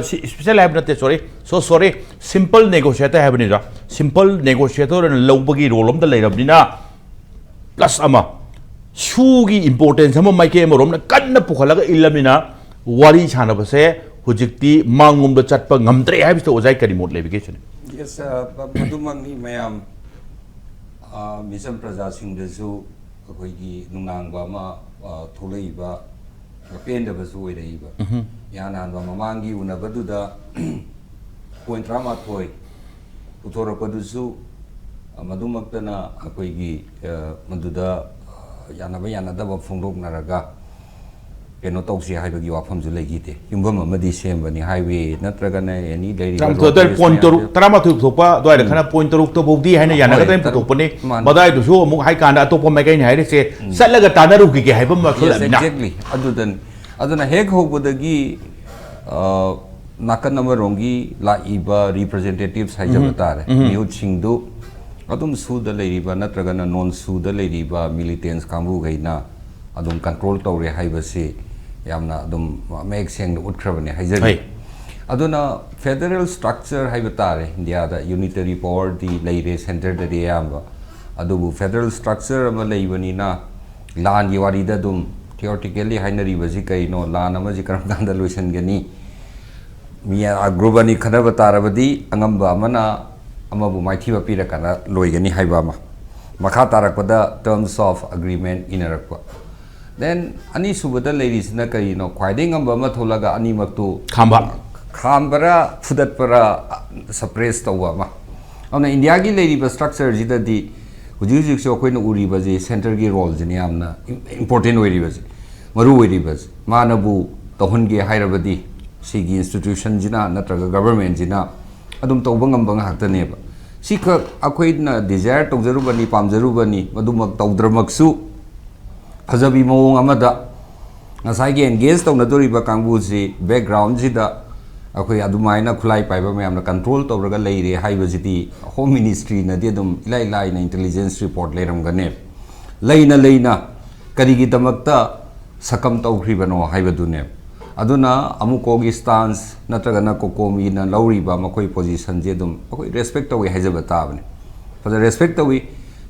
ꯁ꯭ꯄꯤꯁꯦꯜ ꯍꯥꯏꯕ ꯅꯠꯇꯦ, ꯁꯣꯔꯤ, ꯁꯣ ꯁꯣꯔꯤ, ꯁꯤꯝꯄꯜ ꯅꯦꯒꯣꯁꯤꯌꯦꯇꯔ ꯍꯥꯏꯕꯅꯤꯗ, ꯁꯤꯝꯄꯜ ꯅꯦꯒꯣꯁꯤꯌꯦꯇꯔ ꯑꯣꯏꯅ ꯂꯧꯕꯒꯤ ꯔꯣꯜ ꯑꯃꯗ ꯂꯩꯔꯕꯅꯤꯅ, ꯄ꯭ꯂꯁ ꯑꯃ, ꯁꯨꯒꯤ ꯏꯝꯄꯣꯔꯇꯦꯟꯁ ꯑꯃ ꯃꯥꯏꯀꯩ ꯑꯃꯔꯣꯝꯅ ꯀꯟꯅ ꯄꯨꯈꯠꯂꯒ ꯏꯜꯂꯃꯤꯅ ꯋꯥꯔꯤ ꯁꯥꯟꯅꯕꯁꯦ ꯍꯧꯖꯤꯛꯇꯤ ꯃꯥꯡꯂꯣꯝꯗ ꯆꯠꯄ ꯉꯝꯗ꯭ꯔꯦ ꯍꯥꯏꯕꯁꯤꯗ ꯑꯣꯖꯥꯒꯤ ꯀꯔꯤ ꯃꯣꯠ ꯂꯩꯕꯒꯦ ꯁꯤꯅꯤ? ꯌꯦꯁ, ꯑ, ꯃ- ꯃꯗꯨꯃꯛꯅꯤ ꯃꯌꯥꯝ꯫ ꯑ, ꯃꯤꯆꯝ ꯄ꯭ꯔꯖꯥꯁꯤꯡꯗꯁꯨ ꯑꯩꯈꯣꯏꯒꯤ ꯅꯨꯡꯅꯥꯡꯕ ꯑꯃ, ꯑ, ꯊꯣꯛꯂꯛꯏꯕ, ꯑꯄꯦꯟꯗꯕꯁꯨ ꯑꯣꯏꯔꯛꯏꯕ꯫ ꯏꯍꯥꯟ ꯍꯥꯟꯕ ꯃꯃꯥꯡꯒꯤ ꯎꯅꯕꯗꯨꯗ ꯄꯣꯏꯟ ꯇꯔꯥꯃꯥꯊꯣꯏ ꯄꯨꯊꯣꯔꯛꯄꯗꯨꯁꯨ, ꯑ, ꯃꯗꯨꯃꯛꯇꯅ ꯑꯩꯈꯣꯏꯒꯤ, ꯑ, ꯃꯗꯨꯗ, ꯑ, ꯌꯥꯅꯕ ꯌꯥꯅꯗꯕ ꯐꯣꯡꯗꯣꯛꯅꯔꯒ ꯀꯩꯅꯣ ꯇꯧꯁꯤ ꯍꯥꯏꯕꯒꯤ ꯋꯥꯐꯝꯁꯨ ꯂꯩꯈꯤꯗꯦ꯫ ꯌꯨꯝꯐꯝ ꯑꯃꯗꯤ ꯁꯦꯝꯕꯅꯤ, ꯍꯥꯏꯋꯦ ꯅꯠꯇ꯭ꯔꯒꯅ ꯑꯦꯅꯤ ꯂꯩꯔꯤꯕ ꯇꯔꯥꯃꯥꯊꯣꯏ ꯑꯗꯨꯋꯥꯏ, ꯔꯣꯗꯋꯦꯁ ꯄꯣꯏꯟ ꯇꯔꯨꯛ, ꯃꯌꯥꯝꯁꯦ꯫ ꯇꯔꯥꯃꯥꯊꯣꯏ ꯄꯨꯊꯣꯛꯄ ꯑꯗꯨꯋꯥꯏꯗ ꯈꯔ ꯄꯣꯏꯟ ꯇꯔꯨꯛꯇ ꯐꯥꯎꯗꯤ ꯍꯥꯏꯅ ꯍꯣꯏ, ꯌꯥꯅꯒꯗ꯭ꯔꯅ ꯇꯔꯨꯛ, ꯄꯨꯊꯣꯛꯄꯅꯤ꯫ ꯃꯥꯅꯤ꯫ ꯃꯗꯥꯏꯗꯨꯁꯨ ꯑꯃꯨꯛ ꯍꯥꯏ ꯀꯥꯟꯗ ꯑꯇꯣꯞꯄ ꯃꯥꯏꯀꯩꯅ ꯍꯥꯏꯔꯤꯁꯦ ꯆꯠꯂꯒ ꯇꯥꯟꯅꯔꯨꯈꯤꯒꯦ ꯍꯥꯏꯕ ꯑꯃꯁꯨ ꯌꯦꯁ, ꯂꯩꯔꯝꯃꯤꯅ꯫ ꯑꯦꯛꯖꯦꯛꯂꯤ꯫ ꯑꯗꯨꯗꯅꯤ꯫ ꯑꯗꯨꯅ ꯍꯦꯛ ꯍꯧꯕꯗꯒꯤ, ꯑ, ꯅꯥꯀꯟ ꯑꯃꯔꯣꯝꯒꯤ ꯂꯥꯛꯏꯕ ꯔꯤꯄ꯭ꯔꯖꯦꯟꯇꯦꯇꯤꯚꯁ ꯍꯥꯏꯖꯕ ꯇꯥꯔꯦ, ꯃꯤꯍꯨꯠꯁꯤꯡꯗꯨ ꯑꯗꯨꯝ ꯁꯨꯗ ꯂꯩꯔꯤꯕ ꯅꯠꯇ꯭ꯔꯒꯅ ꯅꯣꯟ ꯁꯨꯗ ꯂꯩꯔꯤꯕ ꯃꯤꯂꯤꯇꯦꯟꯁ ꯀꯥꯡꯕꯨꯈꯩꯅ ꯑꯗꯨꯝ ꯀꯟꯇ꯭ꯔꯣꯜ ꯇꯧꯔꯦ ꯍꯥꯏꯕꯁꯤ ꯌꯥꯝꯅ ꯑꯗꯨꯝ ꯃꯌꯦꯛ ꯁꯦꯡꯅ ꯎꯠꯈ꯭ꯔꯕꯅꯦ ꯍꯥꯏꯖꯔꯤ꯫ ꯍꯣꯏ꯫ ꯑꯗꯨꯅ ꯐꯦꯗꯔꯦꯜ ꯁ꯭ꯇ꯭ꯔꯛꯆꯔ ꯍꯥꯏꯕ ꯇꯥꯔꯦ, ꯏꯟꯗꯤꯌꯥꯗ ꯌꯨꯅꯤꯇꯔꯤ ꯄꯥꯋꯔꯗꯤ ꯂꯩꯔꯦ ꯁꯦꯟꯇꯔꯗꯗꯤ ꯑꯌꯥꯝꯕ, ꯑꯗꯨꯕꯨ ꯐꯦꯗꯔꯦꯜ ꯁ꯭ꯇ꯭ꯔꯛꯆꯔ ꯑꯃ ꯂꯩꯕꯅꯤꯅ ꯂꯥꯟꯒꯤ ꯋꯥꯔꯤꯗ ꯑꯗꯨꯝ ꯊꯤꯑꯣꯔꯤꯇꯤꯀꯦꯜꯂꯤ ꯍꯥꯏꯅꯔꯤꯕꯁꯤ ꯀꯩꯅꯣ, ꯂꯥꯟ ꯑꯃꯁꯤ ꯀꯔꯝ ꯀꯥꯟꯗ ꯂꯣꯏꯁꯤꯟꯒꯅꯤ, ꯃꯤ ꯑ, ꯒ꯭ꯔꯨꯞ ꯑꯅꯤ ꯈꯠꯅꯕ ꯇꯥꯔꯕꯗꯤ ꯑꯉꯝꯕ ꯑꯃꯅ ꯑꯃꯕꯨ ꯃꯥꯏꯊꯤꯕ ꯄꯤꯔꯀꯥꯟꯗ ꯂꯣꯏꯒꯅꯤ ꯍꯥꯏꯕ ꯑꯃ, ꯃꯈꯥ ꯇꯥꯔꯛꯄꯗ terms of agreement ꯏꯅꯔꯛꯄ, Then ꯑꯅꯤꯁꯨꯕꯗ ꯂꯩꯔꯤꯁꯤꯅ ꯀꯔꯤꯅꯣ? ꯈ꯭ꯋꯥꯏꯗꯒꯤ ꯉꯝꯕ ꯑꯃ ꯊꯣꯛꯂꯒ ꯑꯅꯤꯃꯛꯇꯨ ꯈꯥꯝꯕ꯫ ꯈꯥꯝꯕꯔꯥ, ꯐꯨꯗꯠꯄꯔꯥ, suppress ꯇꯧꯕ ꯑꯃ꯫ ꯑꯗꯨꯅ ꯏꯟꯗꯤꯌꯥꯒꯤ ꯂꯩꯔꯤꯕ structure ꯁꯤꯗꯗꯤ ꯍꯧꯖꯤꯛ ꯍꯧꯖꯤꯛꯁꯨ ꯑꯩꯈꯣꯏꯅ ꯎꯔꯤꯕꯁꯤ centre ꯒꯤ role ꯁꯤꯅ ꯌꯥꯝꯅ important ꯑꯣꯏꯔꯤꯕꯁꯤ, ꯃꯔꯨ ꯑꯣꯏꯔꯤꯕꯁꯤ꯫ ꯃꯥꯅꯕꯨ ꯇꯧꯍꯟꯒꯦ ꯍꯥꯏꯔꯕꯗꯤ ꯁꯤꯒꯤ institution ꯁꯤꯅ ꯅꯠꯇ꯭ꯔꯒ government ꯁꯤꯅ ꯑꯗꯨꯝ ꯇꯧꯕ ꯉꯝꯕ ꯉꯥꯛꯇꯅꯦꯕ꯫ ꯁꯤꯈꯛ ꯑꯩꯈꯣꯏꯅ desire ꯇꯧꯖꯔꯨꯕꯅꯤ, ꯄꯥꯝꯖꯔꯨꯕꯅꯤ, ꯃꯗꯨꯃꯛ ꯇꯧꯗ꯭ꯔꯃꯛꯁꯨ ꯐꯖꯕꯤ ꯃꯑꯣꯡ ꯑꯃꯗ ꯉꯁꯥꯏꯒꯤ engage ꯇꯧꯅꯗꯣꯔꯤꯕ ꯀꯥꯡꯕꯨꯁꯤ background ꯁꯤꯗ ꯑꯩꯈꯣꯏ ꯑꯗꯨꯃꯥꯏꯅ ꯈꯨꯠꯂꯥꯏ ꯄꯥꯏꯕ ꯃꯌꯥꯝꯅ control ꯇꯧꯔꯒ ꯂꯩꯔꯦ ꯍꯥꯏꯕꯁꯤꯗꯤ Home Ministry ꯅꯗꯤ ꯑꯗꯨꯝ ꯏꯂꯥꯏ ꯂꯥꯏꯅ intelligence report ꯂꯩꯔꯝꯒꯅꯦꯕ꯫ ꯂꯩꯅ ꯂꯩꯅ ꯀꯔꯤꯒꯤꯗꯃꯛꯇ succumb ꯇꯧꯈ꯭ꯔꯤꯕꯅꯣ ꯍꯥꯏꯕꯗꯨꯅꯦꯕ꯫ ꯑꯗꯨꯅ ꯑꯃꯨꯛ ꯀꯣꯒꯤ stance ꯅꯠꯇ꯭ꯔꯒꯅ COCOMI ꯅ ꯂꯧꯔꯤꯕ ꯃꯈꯣꯏ position ꯁꯦ ꯑꯗꯨꯝ ꯑꯩꯈꯣꯏ respect ꯇꯧꯏ ꯍꯥꯏꯖꯕ ꯇꯥꯕꯅꯤ꯫ ꯐꯖꯅ respect ꯇꯧꯏ꯫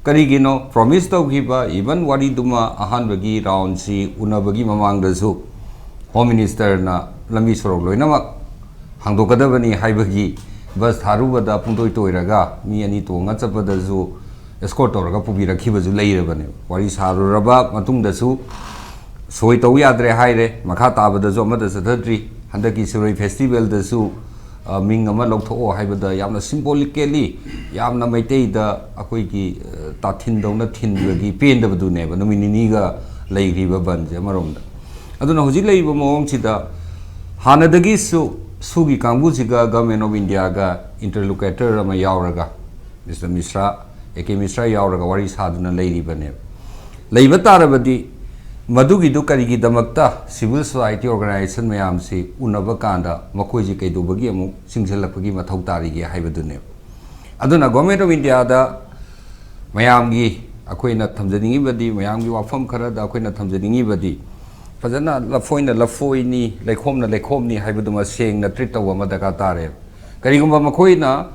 ꯀꯔꯤꯒꯤꯅꯣ? Promise ꯇꯧꯈꯤꯕ even ꯋꯥꯔꯤꯗꯨꯃ ꯑꯍꯥꯟꯕꯒꯤ round ꯁꯤ ꯎꯅꯕꯒꯤ ꯃꯃꯥꯡꯗꯁꯨ Home Minister ꯅ ꯂꯝꯕꯤ ꯁꯣꯔꯣꯛ ꯂꯣꯏꯅꯃꯛ ꯍꯥꯡꯗꯣꯛꯀꯗꯕꯅꯤ ꯍꯥꯏꯕꯒꯤ bus ꯊꯥꯔꯨꯕꯗ ꯄꯨꯡꯇꯣꯏ ꯇꯣꯏꯔꯒ ꯃꯤ ꯑꯅꯤ ꯇꯣꯡꯉ ꯆꯠꯄꯗꯁꯨ escort ꯇꯧꯔꯒ ꯄꯨꯕꯤꯔꯛꯈꯤꯕꯁꯨ ꯂꯩꯔꯕꯅꯦꯕ꯫ ꯋꯥꯔꯤ ꯁꯥꯔꯨꯔꯕ ꯃꯇꯨꯡꯗꯁꯨ ꯁꯣꯏ ꯇꯧ ꯌꯥꯗ꯭ꯔꯦ ꯍꯥꯏꯔꯦ, ꯃꯈꯥ ꯇꯥꯕꯗꯁꯨ ꯑꯃꯠꯇ ꯆꯠꯊꯗ꯭ꯔꯤ꯫ ꯍꯟꯗꯛꯀꯤ ꯁꯤꯔꯣꯏ festival ꯗꯁꯨ, ꯑ, ꯃꯤꯡ ꯑꯃ ꯂꯧꯊꯣꯛꯑꯣ ꯍꯥꯏꯕꯗ ꯌꯥꯝꯅ symbolically, ꯌꯥꯝꯅ ꯃꯩꯇꯩꯗ ꯑꯩꯈꯣꯏꯒꯤ, ꯑ, ꯇꯥꯊꯤꯟꯗꯧꯅ ꯊꯤꯟꯕꯒꯤ ꯄꯦꯟꯗꯕꯗꯨꯅꯦꯕ ꯅꯨꯃꯤꯠ ꯅꯤꯅꯤꯒ ꯂꯩꯈ꯭ꯔꯤꯕ ꯕꯟꯁꯦ ꯑꯃꯔꯣꯝꯗ꯫ ꯑꯗꯨꯅ ꯍꯧꯖꯤꯛ ꯂꯩꯔꯤꯕ ꯃꯑꯣꯡꯁꯤꯗ ꯍꯥꯟꯅꯗꯒꯤꯁꯨ SoO ꯒꯤ ꯀꯥꯡꯕꯨꯁꯤꯒ Government of India ꯒ interlocutor ꯑꯃ ꯌꯥꯎꯔꯒ, Mister ꯃꯤꯁ꯭ꯔꯥ, A K ꯃꯤꯁ꯭ꯔꯥ ꯌꯥꯎꯔꯒ ꯋꯥꯔꯤ ꯁꯥꯗꯨꯅ ꯂꯩꯔꯤꯕꯅꯦꯕ꯫ ꯂꯩꯕ ꯇꯥꯔꯕꯗꯤ ꯃꯗꯨꯒꯤꯗꯨ ꯀꯔꯤꯒꯤꯗꯃꯛꯇ civil society organization ꯃꯌꯥꯝꯁꯤ ꯎꯅꯕ ꯀꯥꯟꯗ ꯃꯈꯣꯏꯁꯤ ꯀꯩꯗꯧꯕꯒꯤ ꯑꯃꯨꯛ ꯆꯤꯡꯁꯤꯜꯂꯛꯄꯒꯤ ꯃꯊꯧ ꯇꯥꯔꯤꯒꯦ ꯍꯥꯏꯕꯗꯨꯅꯦꯕ꯫ ꯑꯗꯨꯅ Government of India ꯗ ꯃꯌꯥꯝꯒꯤ ꯑꯩꯈꯣꯏꯅ ꯊꯝꯖꯅꯤꯡꯉꯤꯕꯗꯤ, ꯃꯌꯥꯝꯒꯤ ꯋꯥꯐꯝ ꯈꯔꯗ ꯑꯩꯈꯣꯏꯅ ꯊꯝꯖꯅꯤꯡꯉꯤꯕꯗꯤ, ꯐꯖꯅ ꯂꯐꯣꯏꯅ ꯂꯐꯣꯏꯅꯤ, ꯂꯩꯈꯣꯝꯅ ꯂꯩꯈꯣꯝꯅꯤ ꯍꯥꯏꯕꯗꯨꯃ ꯁꯦꯡꯅ treat ꯇꯧꯕ ꯑꯃ ꯗꯔꯀꯥꯔ ꯇꯥꯔꯦ꯫ ꯀꯔꯤꯒꯨꯝꯕ ꯃꯈꯣꯏꯅ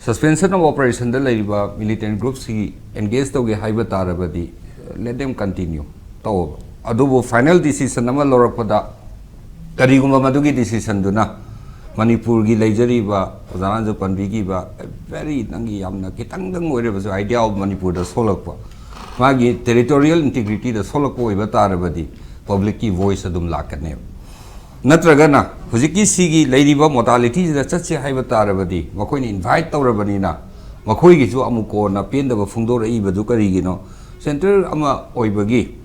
suspension of operation ꯗ ꯂꯩꯔꯤꯕ militant group ꯁꯤ engage ꯇꯧꯒꯦ ꯍꯥꯏꯕ ꯇꯥꯔꯕꯗꯤ, let them continue ꯇꯧꯕ꯫ ꯑꯗꯨꯕꯨ final decision ꯑꯃ ꯂꯧꯔꯛꯄꯗ ꯀꯔꯤꯒꯨꯝꯕ ꯃꯗꯨꯒꯤ decision ꯗꯨꯅ ꯃꯅꯤꯄꯨꯔꯒꯤ ꯂꯩꯖꯔꯤꯕ, ꯑꯣꯖꯥꯅꯁꯨ ꯄꯟꯕꯤꯈꯤꯕ, very, ꯅꯪꯒꯤ ꯌꯥꯝꯅ ꯈꯤꯇꯪꯗꯪ ꯑꯣꯏꯔꯕꯁꯨ idea of ꯃꯅꯤꯄꯨꯔꯗ ꯁꯣꯛꯂꯛꯄ, ꯃꯥꯒꯤ territorial integrityꯗ ꯁꯣꯛꯂꯛꯄ ꯑꯣꯏꯕ ꯇꯥꯔꯕꯗꯤ publicꯀꯤ voice ꯑꯗꯨꯝ ꯂꯥꯛꯀꯅꯦꯕ꯫ ꯅꯠꯇ꯭ꯔꯒꯅ ꯍꯧꯖꯤꯛꯀꯤ ꯁꯤꯒꯤ ꯂꯩꯔꯤꯕ modalityꯁꯤꯗ ꯆꯠꯁꯦ ꯍꯥꯏꯕ ꯇꯥꯔꯕꯗꯤ ꯃꯈꯣꯏꯅ invite ꯇꯧꯔꯕꯅꯤꯅ ꯃꯈꯣꯏꯒꯤꯁꯨ ꯑꯃꯨꯛ ꯀꯣꯟꯅ ꯄꯦꯟꯗꯕ ꯐꯣꯡꯗꯣꯔꯛꯏꯕꯗꯨ ꯀꯔꯤꯒꯤꯅꯣ? Centre ꯑꯃ ꯑꯣꯏꯕꯒꯤ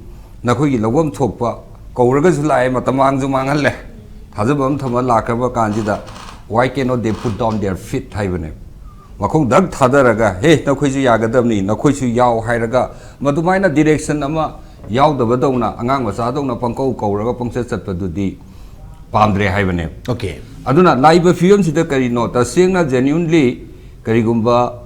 ꯅꯈꯣꯏꯒꯤ ꯂꯧꯐꯝ ꯊꯣꯛꯄ ꯀꯧꯔꯒꯁꯨ ꯂꯥꯛꯑꯦ, ꯃꯇꯝ ꯃꯥꯡꯁꯨ ꯃꯥꯡꯍꯜꯂꯦ, ꯊꯥꯖꯕ ꯑꯃ ꯊꯝꯃ ꯂꯥꯛꯈ꯭ꯔꯕ ꯀꯥꯟꯁꯤꯗ why cannot they put down their feet ꯍꯥꯏꯕꯅꯦ꯫ ꯃꯈꯣꯡ ꯗꯛ ꯊꯥꯗꯔꯒ ꯍꯦ ꯅꯈꯣꯏꯁꯨ ꯌꯥꯒꯗꯕꯅꯤ, ꯅꯈꯣꯏꯁꯨ ꯌꯥꯎ ꯍꯥꯏꯔꯒ ꯃꯗꯨꯃꯥꯏꯅ direction ꯑꯃ ꯌꯥꯎꯗꯕꯗꯧꯅ ꯑꯉꯥꯡ ꯃꯆꯥꯗꯧꯅ ꯄꯪꯀꯧ ꯀꯧꯔꯒ ꯄꯪꯆꯠ ꯆꯠꯄꯗꯨꯗꯤ ꯄꯥꯝꯗ꯭ꯔꯦ ꯍꯥꯏꯕꯅꯦ꯫ Okay. ꯑꯗꯨꯅ ꯂꯥꯛꯏꯕ ꯐꯤꯕꯝꯁꯤꯗ ꯀꯔꯤꯅꯣ? ꯇꯁꯦꯡꯅ genuinely ꯀꯔꯤꯒꯨꯝꯕ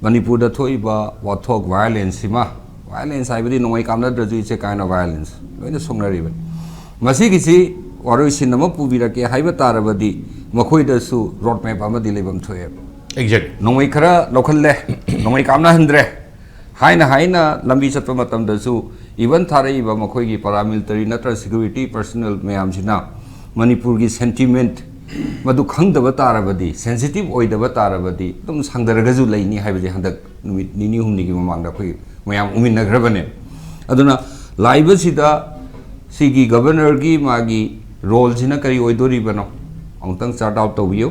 ꯃꯅꯤꯄꯨꯔꯗ ꯊꯣꯛꯏꯕ ꯋꯥꯊꯣꯛ violenceꯁꯤꯃ, violence ꯍꯥꯏꯕꯗꯤ ꯅꯣꯡꯃꯩ ꯀꯥꯞꯅꯗ꯭ꯔꯁꯨ it's a kind of violence, ꯂꯣꯏꯅ ꯁꯣꯛꯅꯔꯤꯕꯅꯤ꯫ ꯃꯁꯤꯒꯤꯁꯤ ꯋꯥꯔꯣꯏꯁꯤꯟ ꯑꯃ ꯄꯨꯕꯤꯔꯛꯀꯦ ꯍꯥꯏꯕ ꯇꯥꯔꯕꯗꯤ ꯃꯈꯣꯏꯗꯁꯨ road map ꯑꯃꯗꯤ ꯂꯩꯐꯝ ꯊꯣꯛꯑꯦꯕ꯫ Exactly. ꯅꯣꯡꯃꯩ ꯈꯔ ꯂꯧꯈꯠꯂꯦ, ꯅꯣꯡꯃꯩ ꯀꯥꯞꯅꯍꯟꯗ꯭ꯔꯦ ꯍꯥꯏꯅ ꯍꯥꯏꯅ ꯂꯝꯕꯤ ꯆꯠꯄ ꯃꯇꯝꯗꯁꯨ even ꯊꯥꯔꯛꯏꯕ ꯃꯈꯣꯏꯒꯤ paramilitary ꯅꯠꯇ꯭ꯔꯒ security personnel ꯃꯌꯥꯝꯁꯤꯅ ꯃꯅꯤꯄꯨꯔꯒꯤ sentiment ꯃꯗꯨ ꯈꯪꯗꯕ ꯇꯥꯔꯕꯗꯤ, sensitive ꯑꯣꯏꯗꯕ ꯇꯥꯔꯕꯗꯤ ꯑꯗꯨꯝ ꯁꯥꯡꯊꯔꯒꯁꯨ ꯂꯩꯅꯤ ꯍꯥꯏꯕꯁꯦ ꯍꯟꯗꯛ ꯅꯨꯃꯤꯠ ꯅꯤꯅꯤ ꯍꯨꯝꯅꯤꯒꯤ ꯃꯃꯥꯡꯗ ꯑꯩꯈꯣꯏ ꯃꯌꯥꯝ ꯎꯃꯤꯟꯅꯈ꯭ꯔꯕꯅꯦ꯫ ꯑꯗꯨꯅ ꯂꯥꯛꯏꯕꯁꯤꯗ ꯁꯤꯒꯤ governorꯒꯤ ꯃꯥꯒꯤ roleꯁꯤꯅ ꯀꯔꯤ ꯑꯣꯏꯗꯣꯔꯤꯕꯅꯣ ꯑꯃꯨꯛꯇꯪ chart out ꯇꯧꯕꯤꯌꯨ꯫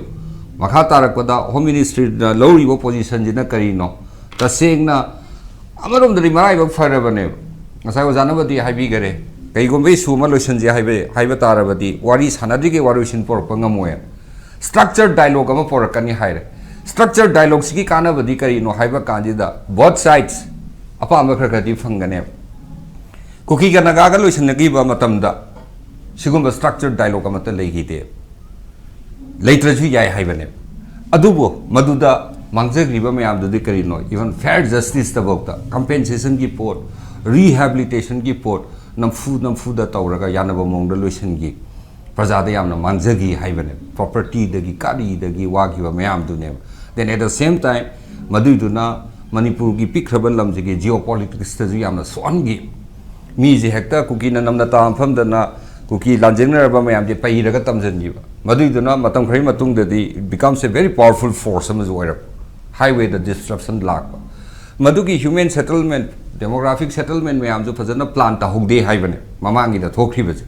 ꯃꯈꯥ ꯇꯥꯔꯛꯄꯗ Home Ministryꯅ ꯂꯧꯔꯤꯕ positionꯁꯤꯅ ꯀꯔꯤꯅꯣ? ꯇꯁꯦꯡꯅ ꯑꯃꯔꯣꯝꯗꯗꯤ ꯃꯔꯥꯏꯕꯛ ꯐꯔꯕꯅꯦꯕ꯫ ꯉꯁꯥꯏ ꯑꯣꯖꯥꯅꯕꯨꯗꯤ ꯍꯥꯏꯕꯤꯈꯔꯦ, ꯀꯩꯒꯨꯝꯕ issue ꯑꯃ ꯂꯣꯏꯁꯤꯟꯁꯦ ꯍꯥꯏꯕ, ꯍꯥꯏꯕ ꯇꯥꯔꯕꯗꯤ ꯋꯥꯔꯤ ꯁꯥꯟꯅꯗ꯭ꯔꯤꯉꯩ ꯋꯥꯔꯣꯏꯁꯤꯟ ꯄꯨꯔꯛꯄ ꯉꯝꯃꯣꯏ꯫ Structure dialogue ꯑꯃ ꯄꯨꯔꯛꯀꯅꯤ ꯍꯥꯏꯔꯦ꯫ Structure dialogueꯁꯤꯒꯤ ꯀꯥꯟꯅꯕꯗꯤ ꯀꯔꯤꯅꯣ ꯍꯥꯏꯕ ꯀꯥꯟꯁꯤꯗ both sides ꯑꯄꯥꯝꯕ ꯈꯔ ꯈꯔꯗꯤ ꯐꯪꯒꯅꯦꯕ꯫ ꯀꯨꯀꯤꯒ ꯅꯥꯒꯥꯒ ꯂꯣꯏꯁꯤꯟꯅꯈꯤꯕ ꯃꯇꯝꯗ ꯁꯤꯒꯨꯝꯕ structure dialogue ꯑꯃꯠꯇ ꯂꯩꯈꯤꯗꯦ꯫ ꯂꯩꯇ꯭ꯔꯁꯨ ꯌꯥꯏ ꯍꯥꯏꯕꯅꯦꯕ꯫ ꯑꯗꯨꯕꯨ ꯃꯗꯨꯗ ꯃꯥꯡꯖꯈ꯭ꯔꯤꯕ ꯃꯌꯥꯝꯗꯨꯗꯤ ꯀꯔꯤꯅꯣ? Even fair justiceꯇꯐꯥꯎꯗ compensationꯒꯤ ꯄꯣꯠ, rehabilitationꯒꯤ ꯄꯣꯠ ꯅꯝꯐꯨ ꯅꯝꯐꯨꯗ ꯇꯧꯔꯒ ꯌꯥꯅꯕ ꯃꯑꯣꯡꯗ ꯂꯣꯏꯁꯤꯟꯈꯤ꯫ ꯄ꯭ꯔꯖꯥꯗ ꯌꯥꯝꯅ ꯃꯥꯡꯖꯈꯤ ꯍꯥꯏꯕꯅꯦ꯫ Propertyꯗꯒꯤ ꯀꯔꯤꯗꯒꯤ ꯋꯥꯈꯤꯕ ꯃꯌꯥꯝꯗꯨꯅꯦꯕ꯫ Then at the same time ꯃꯗꯨꯏꯗꯨꯅ ꯃꯅꯤꯄꯨꯔꯒꯤ ꯄꯤꯛꯈ꯭ꯔꯕ ꯂꯝꯁꯤꯒꯤ geopoliticsꯇꯁꯨ ꯌꯥꯝꯅ ꯁꯣꯛꯍꯟꯈꯤ꯫ ꯃꯤꯁꯦ ꯍꯦꯛꯇ ꯀꯨꯀꯤꯅ ꯅꯝꯅ ꯇꯥ ꯃꯐꯝꯗꯅ ꯀꯨꯀꯤ ꯂꯥꯟꯖꯦꯟꯅꯔꯕ ꯃꯌꯥꯝꯁꯦ ꯄꯩꯔꯒ ꯇꯝꯁꯤꯟꯈꯤꯕ꯫ ꯃꯗꯨꯏꯗꯨꯅ ꯃꯇꯝ ꯈꯔꯒꯤ ꯃꯇꯨꯡꯗꯗꯤ it becomes a very powerful force ꯑꯃꯁꯨ ꯑꯣꯏꯔꯛꯄ꯫ Highwayꯗ disruption ꯂꯥꯛꯄ꯫ ꯃꯗꯨꯒꯤ human settlement ꯗꯦꯃꯣꯒ꯭ꯔꯥꯐꯤꯛ ꯁꯦꯇꯜꯃꯦꯟ ꯃꯌꯥꯝꯁꯨ ꯐꯖꯅ ꯄ꯭ꯂꯥꯟ ꯇꯧꯍꯧꯗꯦ ꯍꯥꯏꯕꯅꯦ ꯃꯃꯥꯡꯒꯤꯗ ꯊꯣꯛꯈ꯭ꯔꯤꯕꯁꯦ꯫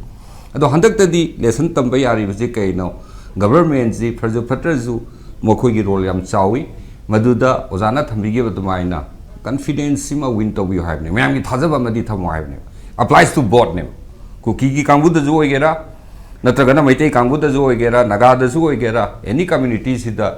ꯑꯗꯣ ꯍꯟꯗꯛꯇꯗꯤ ꯂꯦꯁꯟ ꯇꯝꯕ ꯌꯥꯔꯤꯕꯁꯤ ꯀꯩꯅꯣ? ꯒꯕꯔꯃꯦꯟꯁꯤ ꯐꯔꯁꯨ ꯐꯠꯇ꯭ꯔꯁꯨ ꯃꯈꯣꯏꯒꯤ ꯔꯣꯜ ꯌꯥꯝ ꯆꯥꯎꯏ꯫ ꯃꯗꯨꯗ ꯑꯣꯖꯥꯅ ꯊꯝꯕꯤꯈꯤꯕ ꯑꯗꯨꯃꯥꯏꯅ ꯀꯟꯐꯤꯗꯦꯟꯁ ꯁꯤꯃ ꯋꯤꯟ ꯇꯧꯕꯤꯌꯨ ꯍꯥꯏꯕꯅꯦ, ꯃꯌꯥꯝꯒꯤ ꯊꯥꯖꯕ ꯑꯃꯗꯤ ꯊꯝꯃꯣ ꯍꯥꯏꯕꯅꯦ꯫ ꯑꯦꯄ꯭ꯂꯥꯏꯁ ꯇꯨ ꯕꯣꯠꯅꯦꯕ꯫ ꯀꯨꯀꯤꯒꯤ ꯀꯥꯡꯕꯨꯗꯁꯨ ꯑꯣꯏꯒꯦꯔꯥ, ꯅꯠꯇ꯭ꯔꯒꯅ ꯃꯩꯇꯩ ꯀꯥꯡꯕꯨꯗꯁꯨ ꯑꯣꯏꯒꯦꯔꯥ, ꯅꯥꯒꯥꯗꯁꯨ ꯑꯣꯏꯒꯦꯔꯥ, ꯑꯦꯅꯤ ꯀꯝꯃ꯭ꯌꯨꯅꯤꯇꯤꯁꯤꯗ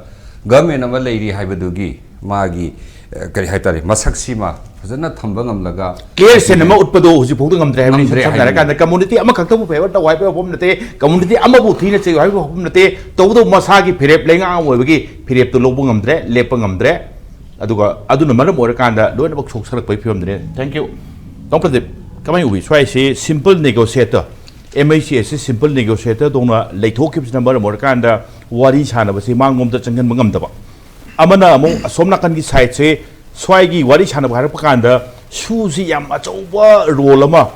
ꯒꯃꯦꯟ ꯑꯃ ꯂꯩꯔꯤ ꯍꯥꯏꯕꯗꯨꯒꯤ ꯃꯥꯒꯤ, ꯑ, ꯀꯔꯤ ꯍꯥꯏꯇꯥꯔꯦ, ꯃꯁꯛꯁꯤꯃ ꯐꯖꯅ ꯊꯝꯕ ꯉꯝꯂꯒ, ꯀ꯭ꯂꯤꯌꯥꯔ ꯁꯦꯟ ꯑꯃ ꯎꯠꯄꯗꯣ ꯍꯧꯖꯤꯛ ꯐꯥꯎꯗ ꯉꯝꯗ꯭ꯔꯦ ꯍꯥꯏꯕꯅꯤ꯫ ꯉꯝꯗ꯭ꯔꯦ ꯁꯝꯅ ꯍꯥꯏꯕꯅꯤ꯫ ꯍꯥꯏꯔꯀꯥꯟꯗ ꯀꯝꯃ꯭ꯌꯨꯅꯤꯇꯤ ꯑꯃꯈꯛꯇꯕꯨ ꯐꯦꯚꯔ ꯇꯧ ꯍꯥꯏꯕ ꯋꯥꯐꯝ ꯅꯠꯇꯦ, ꯀꯝꯃ꯭ꯌꯨꯅꯤꯇꯤ ꯑꯃꯕꯨ ꯊꯤꯅ ꯆꯩꯌꯨ ꯍꯥꯏꯕ ꯋꯥꯐꯝ ꯅꯠꯇꯦ꯫ ꯇꯧꯕꯇꯕꯨ ꯃꯁꯥꯒꯤ ꯐꯤꯔꯦꯞ ꯂꯩꯉꯥꯛ ꯑꯃ ꯑꯣꯏꯕꯒꯤ ꯐꯤꯔꯦꯞꯇꯨ ꯂꯧꯕ ꯉꯝꯗ꯭ꯔꯦ, ꯂꯦꯞꯄ ꯉꯝꯗ꯭ꯔꯦ꯫ ꯑꯗꯨꯒ ꯑꯗꯨꯅ ꯃꯔꯝ ꯑꯣꯏꯔꯀꯥꯟꯗ ꯂꯣꯏꯅꯃꯛ ꯁꯣꯛꯁꯜꯂꯛꯄꯒꯤ ꯐꯤꯕꯝꯗꯨꯅꯦ꯫ Thank you꯫ ꯇꯥꯃꯣ ꯄ꯭ꯔꯗꯤꯞ, ꯀꯃꯥꯏꯅ ꯎꯕꯤ? ꯁ꯭ꯋꯥꯏꯁꯤ ꯁꯤꯝꯄꯜ ꯅꯦꯒꯣꯁꯤꯌꯦꯇꯔ, ꯑꯦꯝ ꯑꯩꯆ ꯑꯦ ꯑꯁꯤ ꯁꯤꯝꯄꯜ ꯅꯦꯒꯣꯁꯤꯌꯦꯇꯔ ꯇꯧꯅ ꯂꯩꯊꯣꯛꯈꯤꯕꯁꯤꯅ ꯃꯔꯝ ꯑꯣꯏꯔꯀꯥꯟꯗ ꯋꯥꯔꯤ ꯁꯥꯟꯅꯕꯁꯤ ꯃꯥꯡꯂꯣꯝꯗ ꯆꯪꯍꯟꯕ ꯉꯝꯗꯕ꯫ ꯑꯃꯅ ꯑꯃꯨꯛ ꯑꯁꯣꯝ ꯅꯥꯀꯟꯒꯤ ꯁꯥꯏꯠꯁꯦ ꯁ꯭ꯋꯥꯏꯒꯤ ꯋꯥꯔꯤ ꯁꯥꯟꯅꯕ ꯍꯥꯏꯔꯛꯄ ꯀꯥꯟꯗ ꯁꯨꯁꯤ ꯌꯥꯝ ꯑꯆꯧꯕ ꯔꯣꯜ ꯑꯃ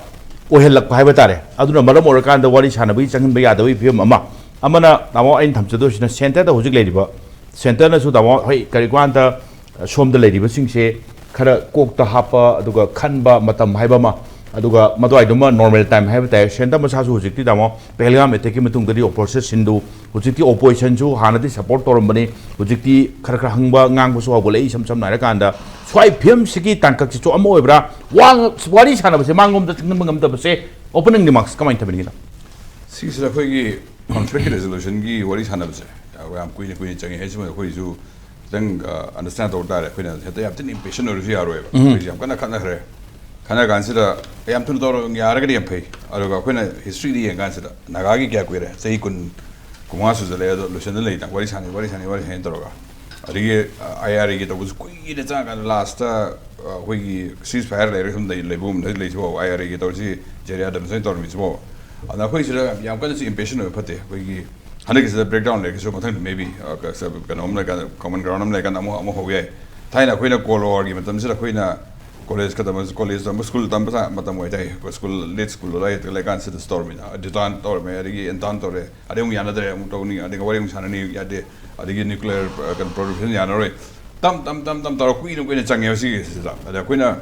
ꯑꯣꯏꯍꯜꯂꯛꯄ ꯍꯥꯏꯕ ꯇꯥꯔꯦ꯫ ꯑꯗꯨꯅ ꯃꯔꯝ ꯑꯣꯏꯔꯀꯥꯟꯗ ꯋꯥꯔꯤ ꯁꯥꯟꯅꯕꯒꯤ ꯆꯪꯍꯟꯕ ꯌꯥꯗꯕꯒꯤ ꯐꯤꯕꯝ ꯑꯃ꯫ ꯑꯃꯅ ꯇꯥꯃꯣ ꯑꯩꯅ ꯊꯝꯖꯗꯣꯏꯁꯤꯅ ꯁꯦꯟꯇꯔꯗ ꯍꯧꯖꯤꯛ ꯂꯩꯔꯤꯕ, ꯁꯦꯟꯇꯔꯅꯁꯨ ꯇꯥꯃꯣ ꯍꯣꯏ ꯀꯔꯤꯒꯨꯝꯕ ꯀꯥꯟꯗ ꯁꯣꯝꯗ ꯂꯩꯔꯤꯕꯁꯤꯡꯁꯦ ꯈꯔ ꯀꯣꯛꯇ ꯍꯥꯞꯄ, ꯑꯗꯨꯒ ꯈꯟꯕ ꯃꯇꯝ ꯍꯥꯏꯕ ꯑꯃ, ꯑꯗꯨꯒ ꯃꯗꯨꯋꯥꯏꯗꯨꯃ ꯅꯣꯔꯃꯦꯜ ꯇꯥꯏꯝ ꯍꯥꯏꯕ ꯇꯥꯏ꯫ ꯁꯦꯟꯇꯔ ꯃꯁꯥꯁꯨ ꯍꯧꯖꯤꯛꯇꯤ ꯇꯥꯃꯣ ꯄꯦꯍꯜꯒꯥꯝ ꯑꯦꯇꯦꯛꯀꯤ ꯃꯇꯨꯡꯗꯗꯤ ꯑꯣꯄꯔꯦꯁꯟ ꯁꯤꯟꯗꯨ ꯍꯧꯖꯤꯛꯇꯤ ꯑꯣꯄꯣꯖꯤꯁꯟꯁꯨ ꯍꯥꯟꯅꯗꯤ ꯁꯄꯣꯔꯠ ꯇꯧꯔꯝꯕꯅꯤ, ꯍꯧꯖꯤꯛꯇꯤ ꯈꯔ ꯈꯔ ꯍꯪꯕ ꯉꯥꯡꯕꯁꯨ ꯍꯧꯒꯠꯂꯛꯏ꯫ ꯏꯁꯝ ꯁꯝꯅ ꯍꯥꯏꯔꯀꯥꯟꯗ ꯁ꯭ꯋꯥꯏ ꯐꯤꯕꯝꯁꯤꯒꯤ ꯇꯥꯡꯀꯛꯁꯤꯁꯨ ꯑꯃ ꯑꯣꯏꯕ꯭ꯔꯥ? ꯋꯥ-, ꯋꯥꯔꯤ ꯁꯥꯟꯅꯕꯁꯦ ꯃꯥꯡꯂꯣꯝꯗ ꯆꯪꯍꯟꯕ ꯉꯝꯗꯕꯁꯦ opening remarks ꯀꯃꯥꯏꯅ ꯊꯝꯕꯤꯅꯤꯡꯉꯤꯅꯣ? ꯁꯤꯒꯤꯁꯤꯗ ꯑꯩꯈꯣꯏꯒꯤ ꯀꯣꯟꯐ꯭ꯂꯤꯛꯀꯤ ꯔꯦꯖꯣꯂꯨꯁꯟꯒꯤ ꯋꯥꯔꯤ ꯁꯥꯟꯅꯕꯁꯦ ꯌꯥꯝ ꯀꯨꯏꯅ ꯀꯨꯏꯅ ꯆꯪꯉꯤ ꯍꯥꯏꯁꯤꯃ ꯑꯩꯈꯣꯏꯁꯨ ꯈꯤꯇꯪ ꯑꯟꯗꯔꯁꯇꯦꯟ ꯇꯧꯕ ꯇꯥꯔꯦ꯫ ꯑꯩꯈꯣꯏꯅ ꯍꯦꯛꯇ ꯌꯥꯝ ꯊꯤꯅ ꯏꯝꯄꯦꯁꯟ ꯑꯣꯏꯔꯁꯨ ꯌꯥꯔꯣꯏꯕ꯫ ꯑꯩꯈꯣꯏꯁꯦ ꯌꯥꯝ ꯀꯟꯅ ꯈꯠꯅꯈ꯭ꯔꯦ꯫ ꯈꯠꯅ ꯀꯥꯟꯁꯤꯗ ꯌꯥꯝ ꯊꯨꯅ ꯇꯧꯔꯒ ꯌꯥꯔꯒꯗꯤ ꯌꯥꯝ ꯐꯩ꯫ ꯑꯗꯨꯒ ꯑꯩꯈꯣꯏꯅ ꯍꯤꯁꯇ꯭ꯔꯤꯗ ꯌꯦꯡ ꯀꯥꯟꯁꯤꯗ ꯅꯥꯒꯥꯒꯤ ꯀꯌꯥ ꯀꯨꯏꯔꯦ? ꯆꯍꯤ ꯀꯨꯟ, ꯀꯨꯟꯃꯉꯥ ꯁꯨꯖꯜꯂꯛꯑꯦ꯫ ꯑꯗꯣ ꯂꯣꯏꯁꯟꯗ ꯂꯩꯗ ꯋꯥꯔꯤ ꯁꯥꯟꯅꯩ, ꯋꯥꯔꯤ ꯁꯥꯟꯅꯩ, ꯋꯥꯔꯤ ꯁꯥꯟꯅꯩ ꯇꯧꯔꯒ꯫ ꯑꯗꯒꯤ ꯑꯥꯏ ꯑꯥꯔ ꯑꯦꯒꯤ ꯇꯧꯕꯁꯨ ꯀꯨꯏꯅ ꯆꯪꯉꯀꯥꯟꯗ ꯂꯥꯁꯇ ꯑꯩꯈꯣꯏꯒꯤ ꯁꯤꯁ ꯐꯥꯌꯔ ꯂꯩꯔꯒ ꯁꯨꯝ ꯂꯩ-, ꯂꯩꯕꯒꯨꯝꯕꯗ ꯂꯩꯁꯤꯐꯥꯎ ꯑꯥꯏ ꯑꯥꯔ ꯑꯦꯒꯤ ꯇꯧꯔꯤꯁꯤ ꯖꯦꯔꯤꯌꯥꯗ ꯁꯨꯃꯥꯏꯅ ꯇꯧꯔꯝꯃꯤꯁꯤꯐꯥꯎ꯫ ꯑꯗꯨꯅ ꯑꯩꯈꯣꯏ ꯁꯤꯗ ꯌꯥꯝ ꯀꯟꯅꯁꯨ ꯏꯝꯄꯦꯁꯟ ꯑꯣꯏꯕ ꯐꯠꯇꯦ꯫ ꯑꯩꯈꯣꯏꯒꯤ ꯍꯟꯗꯛꯀꯤꯁꯤꯗ ꯕ꯭ꯔꯦꯛꯗꯥꯎꯟ ꯂꯩꯔꯒꯁꯨ ꯃꯊꯪ ꯃꯦꯕꯤ ꯀꯩꯅꯣ ꯑꯃ ꯂꯩꯔꯀꯥꯟꯗ, ꯀꯣꯃꯟ ꯒ꯭ꯔꯥꯎꯟ ꯑꯃ ꯂꯩꯔꯀꯥꯟꯗ ꯑꯃꯨꯛ, ꯑꯃꯨꯛ ꯍꯧꯕ ꯌꯥꯏ꯫ ꯊꯥꯏꯅ ꯑꯩꯈꯣꯏꯅ ꯀꯣꯜ ꯋꯥꯔꯒꯤ ꯃꯇꯝꯁꯤꯗ ꯑꯩꯈꯣꯏꯅ ꯀꯣꯂꯦꯖ ꯀ ꯇꯝꯕ, ꯀꯣꯂꯦꯖ ꯇꯝꯕ, ꯁ꯭ꯀꯨꯜ ꯇꯝꯕ ꯁꯥ-, ꯃꯇꯝ ꯑꯣꯏꯇꯥꯏ꯫ ꯑꯩꯈꯣꯏ ꯁ꯭ꯀꯨꯜ, ꯂꯦꯠ ꯁ꯭ꯀꯨꯜ ꯑꯗꯨꯋꯥꯏꯗ ꯂꯩꯀꯥꯟꯁꯤꯗꯁꯨ ꯇꯧꯔꯝꯃꯤꯅ, ꯗꯤꯇꯥꯟ ꯇꯧꯔꯝꯃꯦ, ꯑꯗꯒꯤ ꯑꯦꯟꯇꯥꯟ ꯇꯧꯔꯦ, ꯑꯗꯩ ꯑꯃꯨꯛ ꯌꯥꯅꯗ꯭ꯔꯦ, ꯑꯃꯨꯛ ꯇꯧꯅꯤ, ꯑꯗꯒꯤ ꯋꯥꯔꯤ ꯑꯃꯨꯛ ꯁꯥꯟꯅꯅꯤ, ꯌꯥꯗꯦ, ꯑꯗꯒꯤ ꯅ꯭ꯌꯨꯀ꯭ꯂꯤꯌꯔ, ꯑ, ꯀꯩꯅꯣ, ꯄ꯭ꯔꯣꯂꯤꯐꯔꯦꯁꯟ ꯌꯥꯅꯔꯣꯏ꯫ ꯇꯞ ꯇꯞ ꯇꯞ ꯇꯞ ꯇꯧꯔ ꯀꯨꯏꯅ ꯀꯨꯏꯅ ꯆꯪꯉꯦꯕ ꯁꯤꯒꯤꯁꯤꯗ꯫ ꯑꯗ ꯑꯩꯈꯣꯏꯅ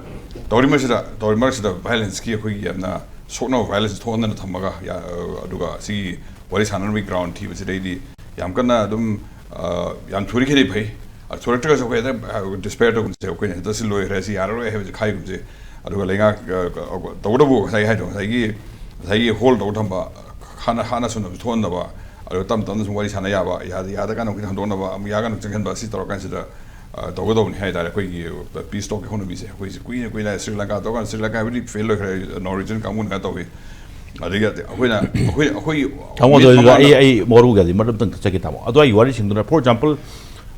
ꯇꯧꯔꯤ ꯃꯔꯛꯁꯤꯗ, ꯇꯧꯔꯤ ꯃꯔꯛꯁꯤꯗ violence ꯀꯤ ꯑꯩꯈꯣꯏꯒꯤ ꯌꯥꯝꯅ ꯁꯣꯛꯅꯕ violence ꯊꯣꯛꯍꯟꯗꯅ ꯊꯝꯃꯒ, ꯌꯥ-, ꯑꯗꯨꯒ ꯁꯤꯒꯤ ꯋꯥꯔꯤ ꯁꯥꯟꯅꯅꯕꯒꯤ ground ꯊꯤꯕꯁꯤꯗꯩꯗꯤ ꯌꯥꯝ ꯀꯟꯅ ꯑꯗꯨꯝ, ꯑ, ꯌꯥꯝ ꯊꯨꯔꯤꯈꯩꯗꯤ ꯐꯩ꯫ ꯑ, ꯊꯨꯔꯛꯇ꯭ꯔꯒꯁꯨ ꯑꯩꯈꯣꯏ ꯍꯦꯛꯇ, ꯑ, despair ꯇꯧꯒꯨꯝꯁꯦ, ꯑꯩꯈꯣꯏꯅ ꯍꯦꯛꯇ ꯁꯤ ꯂꯣꯏꯈ꯭ꯔꯦ, ꯁꯤ ꯌꯥꯔꯔꯣꯏ ꯍꯥꯏꯕꯁꯦ ꯈꯥꯏꯒꯨꯝꯁꯦ꯫ ꯑꯗꯨꯒ ꯂꯩꯉꯥꯛ, ꯑ, ꯇꯧꯒꯗꯧꯕ ꯉꯁꯥꯏ ꯍꯥꯏꯗꯣ, ꯉꯁꯥꯏꯒꯤ, ꯉꯁꯥꯏꯒꯤ hold ꯇꯧ ꯊꯝꯕ, ꯍꯥꯟꯅ, ꯍꯥꯟꯅ ꯁꯨꯝ ꯊꯣꯛꯍꯟꯗꯕ, ꯑꯗꯨꯒ ꯇꯞ ꯇꯞꯅ ꯁꯨꯝ ꯋꯥꯔꯤ ꯁꯥꯟꯅ ꯌꯥꯕ, ꯌꯥꯗ, ꯌꯥꯗ ꯀꯥꯟꯗ ꯑꯩꯈꯣꯏꯅ ꯍꯟꯗꯣꯛꯅꯕ, ꯑꯃꯨꯛ ꯌꯥ ꯀꯥꯟꯗ ꯆꯪꯁꯤꯟꯕ, ꯁꯤ ꯇꯧꯔꯀꯥꯟꯁꯤꯗ, ꯑ, ꯇꯧꯒꯗꯧꯕꯅꯤ ꯍꯥꯏ ꯇꯥꯔꯦ꯫ ꯑꯩꯈꯣꯏꯒꯤ peace talk ꯀꯤ ꯍꯧꯅꯕꯤꯁꯦ, ꯑꯩꯈꯣꯏꯁꯦ ꯀꯨꯏꯅ ꯀꯨꯏꯅ ꯁ꯭ꯔꯤ ꯂꯪꯀꯥ ꯇꯧꯔꯀꯥꯟꯗ, ꯁ꯭ꯔꯤ ꯂꯪꯀꯥ ꯍꯥꯏꯕꯗꯤ fail ꯑꯣꯏꯈ꯭ꯔꯦ, Norwegian ꯀꯥꯡꯕꯨꯅ ꯀꯩꯅꯣ ꯇꯧꯋꯤ꯫ ꯑꯗꯒꯤ ꯑꯩꯈꯣꯏꯅ, ꯑꯩꯈꯣꯏ, ꯑꯩꯈꯣꯏꯒꯤ ꯇꯥꯃꯣ, ꯑꯗꯨ ꯃꯃꯥꯡꯗ ꯑꯩ, ꯑꯩ ꯃꯔꯨꯒꯗꯤ ꯃꯔꯝ ꯑꯝꯇꯪ ꯆꯠꯆꯒꯦ, ꯇꯥꯃꯣ꯫ ꯑꯗꯨꯋꯥꯏꯒꯤ ꯋꯥꯔꯤꯁꯤꯡꯗꯨꯅ, for example,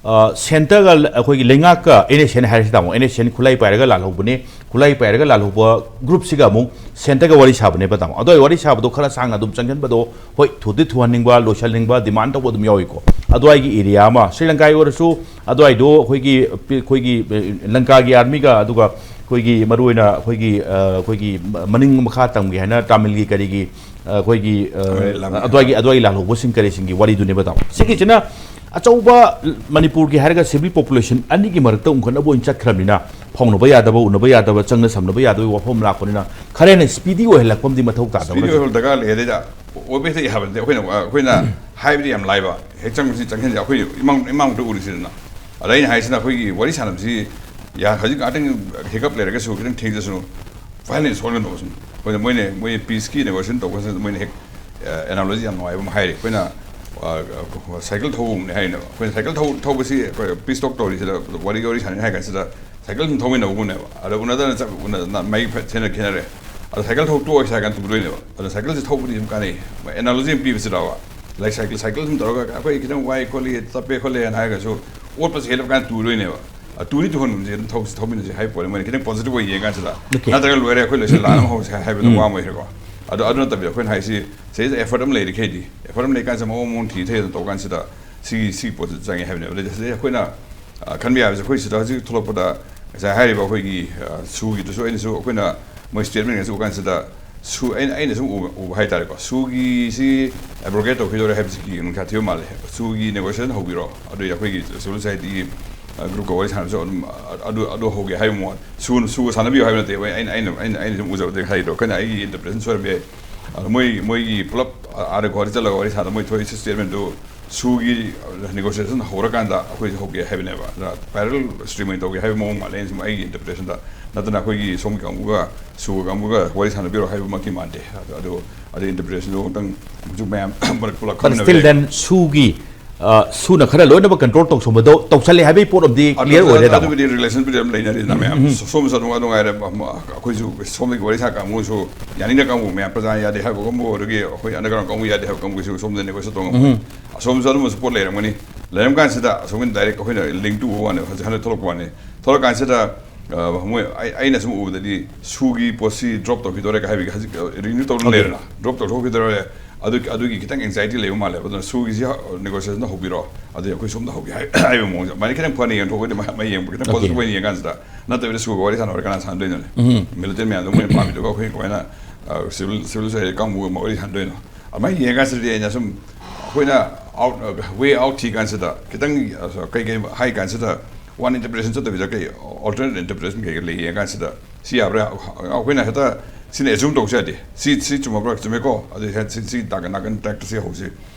ꯑ, centre ꯒ ꯑꯩꯈꯣꯏꯒꯤ ꯂꯩꯉꯥꯛꯀ N S N ꯍꯥꯏꯔꯁꯤ, ꯇꯥꯃꯣ, N S N ꯈꯨꯠꯂꯥꯏ ꯄꯥꯏꯔꯒ ꯂꯥꯜꯍꯧꯕꯅꯦ, ꯈꯨꯠꯂꯥꯏ ꯄꯥꯏꯔꯒ ꯂꯥꯜꯍꯧꯕ group ꯁꯤꯒ ꯑꯃꯨꯛ centre ꯒ ꯋꯥꯔꯤ ꯁꯥꯕꯅꯦꯕ, ꯇꯥꯃꯣ꯫ ꯑꯗꯨꯋꯥꯏ ꯋꯥꯔꯤ ꯁꯥꯕꯗꯣ ꯈꯔ ꯁꯥꯡꯅ ꯑꯗꯨꯝ ꯆꯪꯁꯤꯟꯕꯗꯣ, ꯍꯣꯏ, ꯊꯨꯗꯤ ꯊꯨꯍꯟꯅꯤꯡꯕ, ꯂꯣꯏꯁꯤꯟꯅꯤꯡꯕ demand ꯇꯧꯕ ꯑꯗꯨꯝ ꯌꯥꯎꯏꯀꯣ꯫ ꯑꯗꯨꯋꯥꯏꯒꯤ area ꯑꯃ, ꯁ꯭ꯔꯤ ꯂꯪꯀꯥꯒꯤ ꯑꯣꯏꯔꯁꯨ, ꯑꯗꯨꯋꯥꯏꯗꯣ ꯑꯩꯈꯣꯏꯒꯤ, ꯑꯩꯈꯣꯏꯒꯤ, ꯑ, ꯂꯪꯀꯥꯒꯤ army ꯒ, ꯑꯗꯨꯒ ꯑꯩꯈꯣꯏꯒꯤ ꯃꯔꯨꯑꯣꯏꯅ ꯑꯩꯈꯣꯏꯒꯤ, ꯑ, ꯑꯩꯈꯣꯏꯒꯤ ꯃꯅꯤꯡ ꯃꯈꯥ ꯇꯝꯒꯦ ꯍꯥꯏꯅ ꯇꯥꯃꯤꯜꯒꯤ ꯀꯔꯤꯒꯤ, ꯑ, ꯑꯩꯈꯣꯏꯒꯤ, ꯑ, ꯑꯗꯨꯋꯥꯏ ꯂꯝ ꯑꯗꯨꯋꯥꯏꯒꯤ, ꯑꯗꯨꯋꯥꯏꯒꯤ ꯂꯥꯜꯍꯧꯕꯁꯤꯡ ꯀꯔꯤꯁꯤꯡꯒꯤ ꯋꯥꯔꯤꯗꯨꯅꯦꯕ, ꯇꯥꯃꯣ꯫ ꯁꯤꯒꯤꯁꯤꯅ ꯑꯆꯧꯕ ꯃꯅꯤꯄꯨꯔꯒꯤ ꯍꯥꯏꯔꯒ civil population ꯑꯅꯤꯒꯤ ꯃꯔꯛꯇ ꯎꯅꯈꯠꯅꯕ ꯑꯣꯏꯅ ꯆꯠꯈ꯭ꯔꯕꯅꯤꯅ, ꯐꯥꯎꯅꯕ ꯌꯥꯗꯕ, ꯎꯅꯕ ꯌꯥꯗꯕ, ꯆꯪꯅ ꯁꯝꯅꯕ ꯌꯥꯗꯕꯒꯤ ꯋꯥꯐꯝ ꯂꯥꯛꯄꯅꯤꯅ, ꯈꯔ ꯍꯦꯟꯅ speedy ꯑꯣꯏꯍꯜꯂꯛꯄ ꯑꯃꯗꯤ ꯃꯊꯧ ꯇꯥꯗꯕ꯭ꯔꯥ? Speedy ꯑꯣꯏꯍꯜꯂꯛꯄ ꯗꯔꯀꯥꯔ ꯂꯩ꯫ ꯑꯗꯩꯗ ꯑꯣꯏꯕ ꯍꯦꯛꯇ ꯌꯥꯍꯜꯂꯗꯤ ꯑꯩꯈꯣꯏꯅ, ꯑꯩꯈꯣꯏꯅ ꯍꯥꯏꯕꯗꯤ ꯌꯥꯝ ꯂꯥꯏꯕ, ꯍꯦꯛ ꯆꯪꯕꯁꯤ ꯆꯪꯁꯤꯟꯁꯦ, ꯑꯩꯈꯣꯏ ꯏꯃꯥꯡ, ꯏꯃꯥꯡꯃꯛꯇ ꯎꯔꯤꯁꯤꯗꯅ꯫ ꯑꯗ ꯑꯩꯅ ꯍꯥꯏꯁꯤꯅ ꯑꯩꯈꯣꯏꯒꯤ ꯋꯥꯔꯤ ꯁꯥꯟꯅꯕꯁꯤ ꯌꯥ-, ꯍꯧꯖꯤꯛ ꯉꯥꯛꯇꯪ hiccup ꯂꯩꯔꯒꯁꯨ, ꯈꯤꯇꯪ ꯊꯦꯡꯖꯁꯅꯨ, violence ꯁꯣꯛꯍꯟꯒꯅꯣ ꯁꯨꯝ꯫ ꯑꯩꯈꯣꯏꯅ, ꯃꯣꯏꯅ, ꯃꯣꯏ peace ꯀꯤ negotiation ꯇꯧꯕꯁꯤꯗ ꯃꯣꯏꯅ ꯍꯦꯛ, ꯑ, analogy ꯌꯥꯝ ꯅꯨꯡꯉꯥꯏꯕ ꯑꯃ ꯍꯥꯏꯔꯤ꯫ ꯑꯩꯈꯣꯏꯅ, ꯑ, cycle ꯊꯧꯕꯒꯨꯝꯕꯅꯦ ꯍꯥꯏꯔꯤꯅꯦꯕ꯫ ꯑꯩꯈꯣꯏꯅ cycle ꯊꯧ-, ꯊꯧꯕꯁꯤ ꯑꯩꯈꯣꯏ peace talk ꯇꯧꯔꯤꯁꯤꯗ ꯋꯥꯔꯤ, ꯋꯥꯔꯤ ꯁꯥꯟꯅꯔꯤ ꯍꯥꯏ ꯀꯥꯟꯁꯤꯗ cycle ꯁꯨꯝ ꯊꯧꯃꯤꯟꯅꯕꯒꯨꯝꯕꯅꯦꯕ꯫ ꯑꯗ ꯎꯅꯗꯅ ꯆꯠ-, ꯎꯅ-, ꯃꯥꯏ ꯐꯠ ꯊꯦꯡꯅ ꯈꯦꯠꯅꯔꯦ꯫ ꯑꯗ cycle ꯊꯧ ꯇꯣꯛꯑꯁꯤ ꯍꯥꯏ ꯀꯥꯟꯗ ꯇꯨꯗꯣꯏꯅꯦꯕ꯫ ꯑꯗ cycle ꯁꯤ ꯊꯧꯕꯗꯤ ꯑꯗꯨꯝ ꯀꯥꯟꯅꯩ꯫ Analogy ꯑꯃ ꯄꯤꯕꯁꯤꯗ, like cycle, cycle ꯁꯨꯝ ꯇꯧꯔꯒ ꯑꯩꯈꯣꯏ ꯈꯤꯇꯪ ꯋꯥꯏ ꯈꯣꯠꯂꯤ, ꯇꯞꯄꯦ ꯈꯣꯠꯂꯦ ꯍꯥꯏꯅ ꯍꯥꯏꯔꯒꯁꯨ, ꯑꯣꯠꯄꯁꯦ ꯍꯦꯜꯂꯞ ꯀꯥꯟꯗ ꯇꯨꯗꯣꯏꯅꯦꯕ꯫ ꯑ, ꯇꯨꯗꯤ ꯇꯨꯍꯟꯒꯨꯝꯁꯦ, ꯑꯗꯨꯝ ꯊꯧꯁꯤ, ꯊꯧꯃꯤꯟꯅꯁꯤ ꯍꯥꯏꯕ ꯄꯣꯠꯅꯤ꯫ ꯃꯣꯏꯅ ꯈꯤꯇꯪ positive ꯑꯣꯏ ꯌꯦꯡ ꯀꯥꯟꯁꯤꯗ, okay, ꯅꯠꯇ꯭ꯔꯒ "ꯂꯣꯏꯔꯦ, ꯑꯩꯈꯣꯏ ꯂꯣꯏꯁꯤꯜ, ꯂꯥꯟ ꯑꯃ ꯍꯧꯁꯦ" ꯍꯥꯏꯕꯗꯣ, ꯎꯝ, ꯋꯥ ꯑꯃ ꯑꯣꯏꯈ꯭ꯔꯦꯀꯣ꯫ ꯑꯗꯣ ꯑꯗꯨ ꯅꯠꯇꯕꯤꯗ ꯑꯩꯈꯣꯏꯅ ꯍꯥꯏꯁꯤ, ꯁꯤꯗꯩꯗ effort ꯑꯃ ꯂꯩꯔꯤꯈꯩꯗꯤ, effort ꯑꯃ ꯂꯩ ꯀꯥꯟꯁꯤꯗ ꯃꯑꯣꯡ ꯃꯑꯣꯡ ꯊꯤ ꯊꯤꯗꯅ ꯇꯧ ꯀꯥꯟꯁꯤꯗ ꯁꯤꯒꯤ, ꯁꯤꯒꯤ ꯄꯣꯠꯁꯤ ꯆꯪꯉꯦ ꯍꯥꯏꯕꯅꯦꯕ꯫ ꯑꯗꯩ ꯁꯤꯗꯩ ꯑꯩꯈꯣꯏꯅ, ꯑ, ꯈꯟꯕ ꯌꯥꯕꯁꯦ, ꯑꯩꯈꯣꯏ ꯁꯤꯗ ꯍꯧꯖꯤꯛ ꯊꯣꯛꯂꯛꯄꯗ ꯉꯁꯥꯏ ꯍꯥꯏꯔꯤꯕ ꯑꯩꯈꯣꯏꯒꯤ, ꯑ, ꯁꯨꯒꯤꯗꯨꯁꯨ ꯑꯩꯅꯁꯨ, ꯑꯩꯈꯣꯏꯅ ꯃꯣꯏ statement ꯉꯁꯤ ꯎ ꯀꯥꯟꯁꯤꯗ, ꯁꯨ, ꯑꯩꯅ, ꯑꯩꯅ ꯁꯨꯝ ꯎꯕ, ꯎꯕ ꯍꯥꯏꯇꯥꯔꯦꯀꯣ, ꯁꯨꯒꯤꯁꯤ abrogate ꯇꯧꯈꯤꯗꯧꯔꯦ ꯍꯥꯏꯕꯁꯤꯒꯤ ꯅꯨꯡꯁꯥ ꯊꯤꯕ ꯃꯥꯜꯂꯦ꯫ ꯁꯨꯒꯤ negotiation ꯍꯧꯕꯤꯔꯣ, ꯑꯗꯨ ꯑꯩꯈꯣꯏꯒꯤ civil society ꯒꯤ ꯒ꯭ꯔꯨꯞꯀ ꯋꯥꯔꯤ ꯁꯥꯟꯅꯕꯁꯨ ꯑꯗꯨꯝ ꯑꯗꯨ ꯑꯗꯨ ꯍꯧꯒꯦ ꯍꯥꯏꯕ ꯃꯑꯣꯡ, ꯁꯨ ꯁꯨꯒ ꯁꯥꯟꯅꯕꯤꯌꯨ ꯍꯥꯏꯕ ꯅꯠꯇꯦ꯫ ꯑꯩ ꯑꯩꯅ ꯑꯩꯅ ꯑꯩꯅ ꯑꯩꯅ ꯁꯨꯝ ꯎꯖꯕꯗꯒꯤ ꯍꯥꯏꯗꯣ, ꯑꯩꯈꯣꯏꯅ ꯑꯩꯒꯤ ꯏꯟꯇꯔꯄ꯭ꯔꯦꯇꯦꯁꯟ ꯁꯣꯏꯔꯝꯕ ꯌꯥꯏ꯫ ꯑꯗꯣ ꯃꯣꯏ ꯃꯣꯏꯒꯤ ꯄꯨꯂꯞ ꯑꯥꯗ ꯒꯨꯋꯥꯍꯥꯇꯤ ꯆꯠꯂꯒ ꯋꯥꯔꯤ ꯁꯥꯟꯅꯕ ꯃꯣꯏ ꯊꯣꯛꯏ ꯁ꯭ꯇꯦꯠꯃꯦꯟꯗꯨ ꯁꯨꯒꯤ ꯅꯦꯒꯣꯁꯤꯌꯦꯁꯟ ꯍꯧꯔꯀꯥꯟꯗ ꯑꯩꯈꯣꯏꯁꯨ ꯍꯧꯒꯦ ꯍꯥꯏꯕꯅꯦꯕ꯫ ꯑꯗ ꯄꯦꯔꯦꯂꯦꯜ ꯁ꯭ꯇ꯭ꯔꯤꯝ ꯑꯣꯏꯅ ꯇꯧꯒꯦ ꯍꯥꯏꯕ ꯃꯑꯣꯡ ꯃꯥꯜꯂꯦ, ꯑꯩꯅ ꯁꯨꯝ ꯑꯩꯒꯤ ꯏꯟꯇꯔꯄ꯭ꯔꯦꯇꯦꯁꯟꯗ꯫ ꯅꯠꯇꯅ ꯑꯩꯈꯣꯏꯒꯤ ꯁꯣꯝꯒꯤ ꯀꯥꯡꯕꯨꯒ ꯁꯨꯒ ꯀꯥꯡꯕꯨꯒ ꯋꯥꯔꯤ ꯁꯥꯟꯅꯕꯤꯔꯣ ꯍꯥꯏꯕꯃꯛꯇꯤ ꯃꯥꯟꯗꯦ꯫ ꯑꯗꯣ ꯑꯗꯨ ꯑꯗꯨ ꯏꯟꯇꯔꯄ꯭ꯔꯦꯇꯦꯁꯟꯗꯨ ꯑꯃꯨꯛꯇꯪ ꯍꯧꯖꯤꯛ ꯃꯌꯥꯝ ꯄꯨꯂꯞ ꯄꯨꯂꯞ But ꯈꯪꯃꯤꯟꯅꯕ still ꯌꯥꯏ꯫ Then ꯁꯨꯒꯤ ꯑ, ꯁꯨꯅ ꯈꯔ ꯂꯣꯏꯅꯃꯛ ꯀꯟꯇ꯭ꯔꯣꯜ ꯇꯧꯁꯣꯟꯕꯗꯣ ꯇꯧꯁꯜꯂꯦ ꯍꯥꯏꯕꯒꯤ ꯄꯣꯠ ꯑꯃꯗꯤ ꯑꯗꯨ- ꯀ꯭ꯂꯤꯌꯥꯔ ꯑꯣꯏꯔꯦ, ꯇꯥꯃꯣ꯫ ꯑꯗꯨꯕꯨꯗꯤ ꯔꯤꯂꯦꯁꯟꯕꯨꯗꯤ ꯑꯗꯨꯝ ꯂꯩꯅꯔꯤꯗꯅ ꯃꯌꯥꯝ꯫ ꯁꯣꯝꯗꯁꯨ ꯑꯗꯨꯝ ꯅꯨꯡꯉꯥꯏ ꯅꯨꯡꯉꯥꯏꯔꯦ, ꯑꯩꯈꯣꯏꯁꯨ ꯁꯣꯝꯗꯒꯤ ꯋꯥꯔꯤ ꯁꯥ ꯀꯥꯡꯕꯨꯁꯨ ꯌꯥꯅꯤꯡꯗ ꯀꯥꯡꯕꯨ ꯃꯌꯥꯝ, ꯄ꯭ꯔꯖꯥ ꯌꯥꯗꯦ ꯍꯥꯏꯕ ꯀꯥꯡꯕꯨ, ꯑꯗꯒꯤ ꯑꯩꯈꯣꯏ ꯑꯟꯗꯔꯒ꯭ꯔꯥꯎꯟ ꯀꯥꯡꯕꯨ ꯌꯥꯗꯦ ꯍꯥꯏꯕ ꯀꯥꯡꯕꯨꯒꯤꯁꯨ ꯁꯣꯝꯗ ꯅꯦꯒꯣꯁꯤꯌꯦꯠ ꯇꯧꯉꯝꯒꯅꯤ꯫ ꯑꯁꯣꯝꯗꯁꯨ ꯑꯗꯨꯝꯕ ꯁꯄꯣꯔꯠ ꯂꯩꯔꯝꯒꯅꯤ꯫ ꯂꯩꯔꯝ ꯀꯥꯟꯁꯤꯗ ꯑꯁꯣꯝꯒꯤ ꯗꯥꯏꯔꯦꯛ ꯑꯩꯈꯣꯏꯅ ꯂꯤꯡ ꯇꯨꯕ ꯋꯥꯅꯦ, ꯍꯧꯖꯤꯛ ꯍꯟꯗꯛ ꯊꯣꯛꯂꯛꯄ ꯋꯥꯅꯤ꯫ ꯊꯣꯛꯂꯛ ꯀꯥꯟꯁꯤꯗ ꯑ, ꯃꯣꯏ ꯑꯩ- ꯑꯩꯅ ꯁꯨꯝ ꯎꯕꯗꯗꯤ ꯁꯨꯒꯤ ꯄꯣꯠꯁꯤ ꯗ꯭ꯔꯣꯞ ꯇꯧꯈꯤꯗꯣꯔꯦ ꯍꯥꯏꯕꯒꯤ ꯍꯧꯖꯤꯛ ꯔꯤꯅ꯭ꯌꯨ ꯇꯧꯗꯨꯅ ꯂꯩꯔꯦꯅ, ꯗ꯭ꯔꯣꯞ ꯇꯧꯊꯣꯛꯈꯤꯗꯣꯔꯦ꯫ ꯑꯗꯨ ꯑꯗꯨꯒꯤ ꯈꯤꯇꯪ ꯑꯦꯡꯖꯥꯏꯇꯤ ꯂꯩꯕ ꯃꯥꯜꯂꯦꯕ꯫ ꯑꯗꯨꯅ ꯁꯨꯒꯤꯁꯤ ꯅꯦꯒꯣꯁꯤꯌꯦꯁꯟ ꯍꯧꯕꯤꯔꯣ, ꯑꯗꯨꯗꯤ ꯑꯩꯈꯣꯏ ꯁꯣꯝꯗ ꯍꯧꯒꯦ ꯍꯥꯏ- ꯍꯥꯏꯕ ꯃꯑꯣꯡꯁꯦ ꯑꯗꯨꯃꯥꯏꯅ ꯈꯤꯇꯪ ꯐꯅ ꯌꯦꯡꯊꯣꯛꯑꯒꯗꯤ ꯃ- ꯃ ꯌꯦꯡꯕ ꯈꯤꯇꯪ ꯄꯣꯖꯤꯇꯤꯚ ꯑꯣꯏꯅ ꯌꯦꯡ ꯀꯥꯟꯁꯤꯗ, ꯅꯠꯇꯕꯤꯗ ꯁꯨꯒ ꯋꯥꯔꯤ ꯁꯥꯟꯅꯔ ꯀꯅꯥ ꯁꯥꯟꯅꯗꯣꯏꯅꯣꯅꯦ? ꯃꯤꯂꯤꯇꯦꯟ ꯃꯌꯥꯝꯗꯣ ꯃꯣꯏꯅ ꯄꯥꯝꯃꯤꯗꯨꯒ ꯑꯩꯈꯣꯏ ꯀꯃꯥꯏꯅ ꯁꯤꯚꯤꯜ ꯁꯤꯚꯤꯜ ꯁꯣꯁꯥꯏꯇꯤ ꯀꯥꯡꯕꯨ ꯑꯃ ꯋꯥꯔꯤ ꯁꯥꯟꯅꯗꯣꯏꯅꯣ? ꯑꯗꯨꯃꯥꯏꯅ ꯌꯦꯡ ꯀꯥꯟꯁꯤꯗꯗꯤ ꯑꯩꯅ ꯁꯨꯝ ꯑꯩꯈꯣꯏꯅ ꯑꯥꯎꯠ ꯋꯦ ꯑꯥꯎꯠ ꯊꯤ ꯀꯥꯟꯁꯤꯗ ꯈꯤꯇꯪ ꯀꯩ ꯀꯩ ꯍꯥꯏ ꯀꯥꯟꯁꯤꯗ ꯋꯥꯟ ꯏꯟꯇꯔꯄ꯭ꯔꯦꯇꯦꯁꯟ ꯆꯠꯇꯕꯤꯗ ꯀꯩ ꯑꯜꯇꯔꯅꯦꯠ ꯏꯟꯇꯔꯄ꯭ꯔꯦꯇꯦꯁꯟ ꯀꯩꯀꯩ ꯂꯩ ꯌꯦꯡ ꯀꯥꯟꯁꯤꯗ ꯁꯤ ꯌꯥꯕ꯭ꯔꯥ? ꯑꯩꯈꯣꯏꯅ ꯍꯦꯛꯇ ꯁꯤꯅ ꯑꯦꯖꯨꯝ ꯇꯧꯁꯨ ꯌꯥꯗꯦ꯫ ꯁꯤ ꯁꯤ ꯆꯨꯝꯃꯛꯄ꯭ꯔꯥ? ꯆꯨꯝꯃꯦꯀꯣ꯫ ꯑꯗꯨ ꯁꯤ ꯁꯤ ꯅꯥꯀꯟ ꯅꯥꯀꯟ ꯇ꯭ꯔꯦꯛꯇ ꯁꯤ ꯍꯧꯁꯤ꯫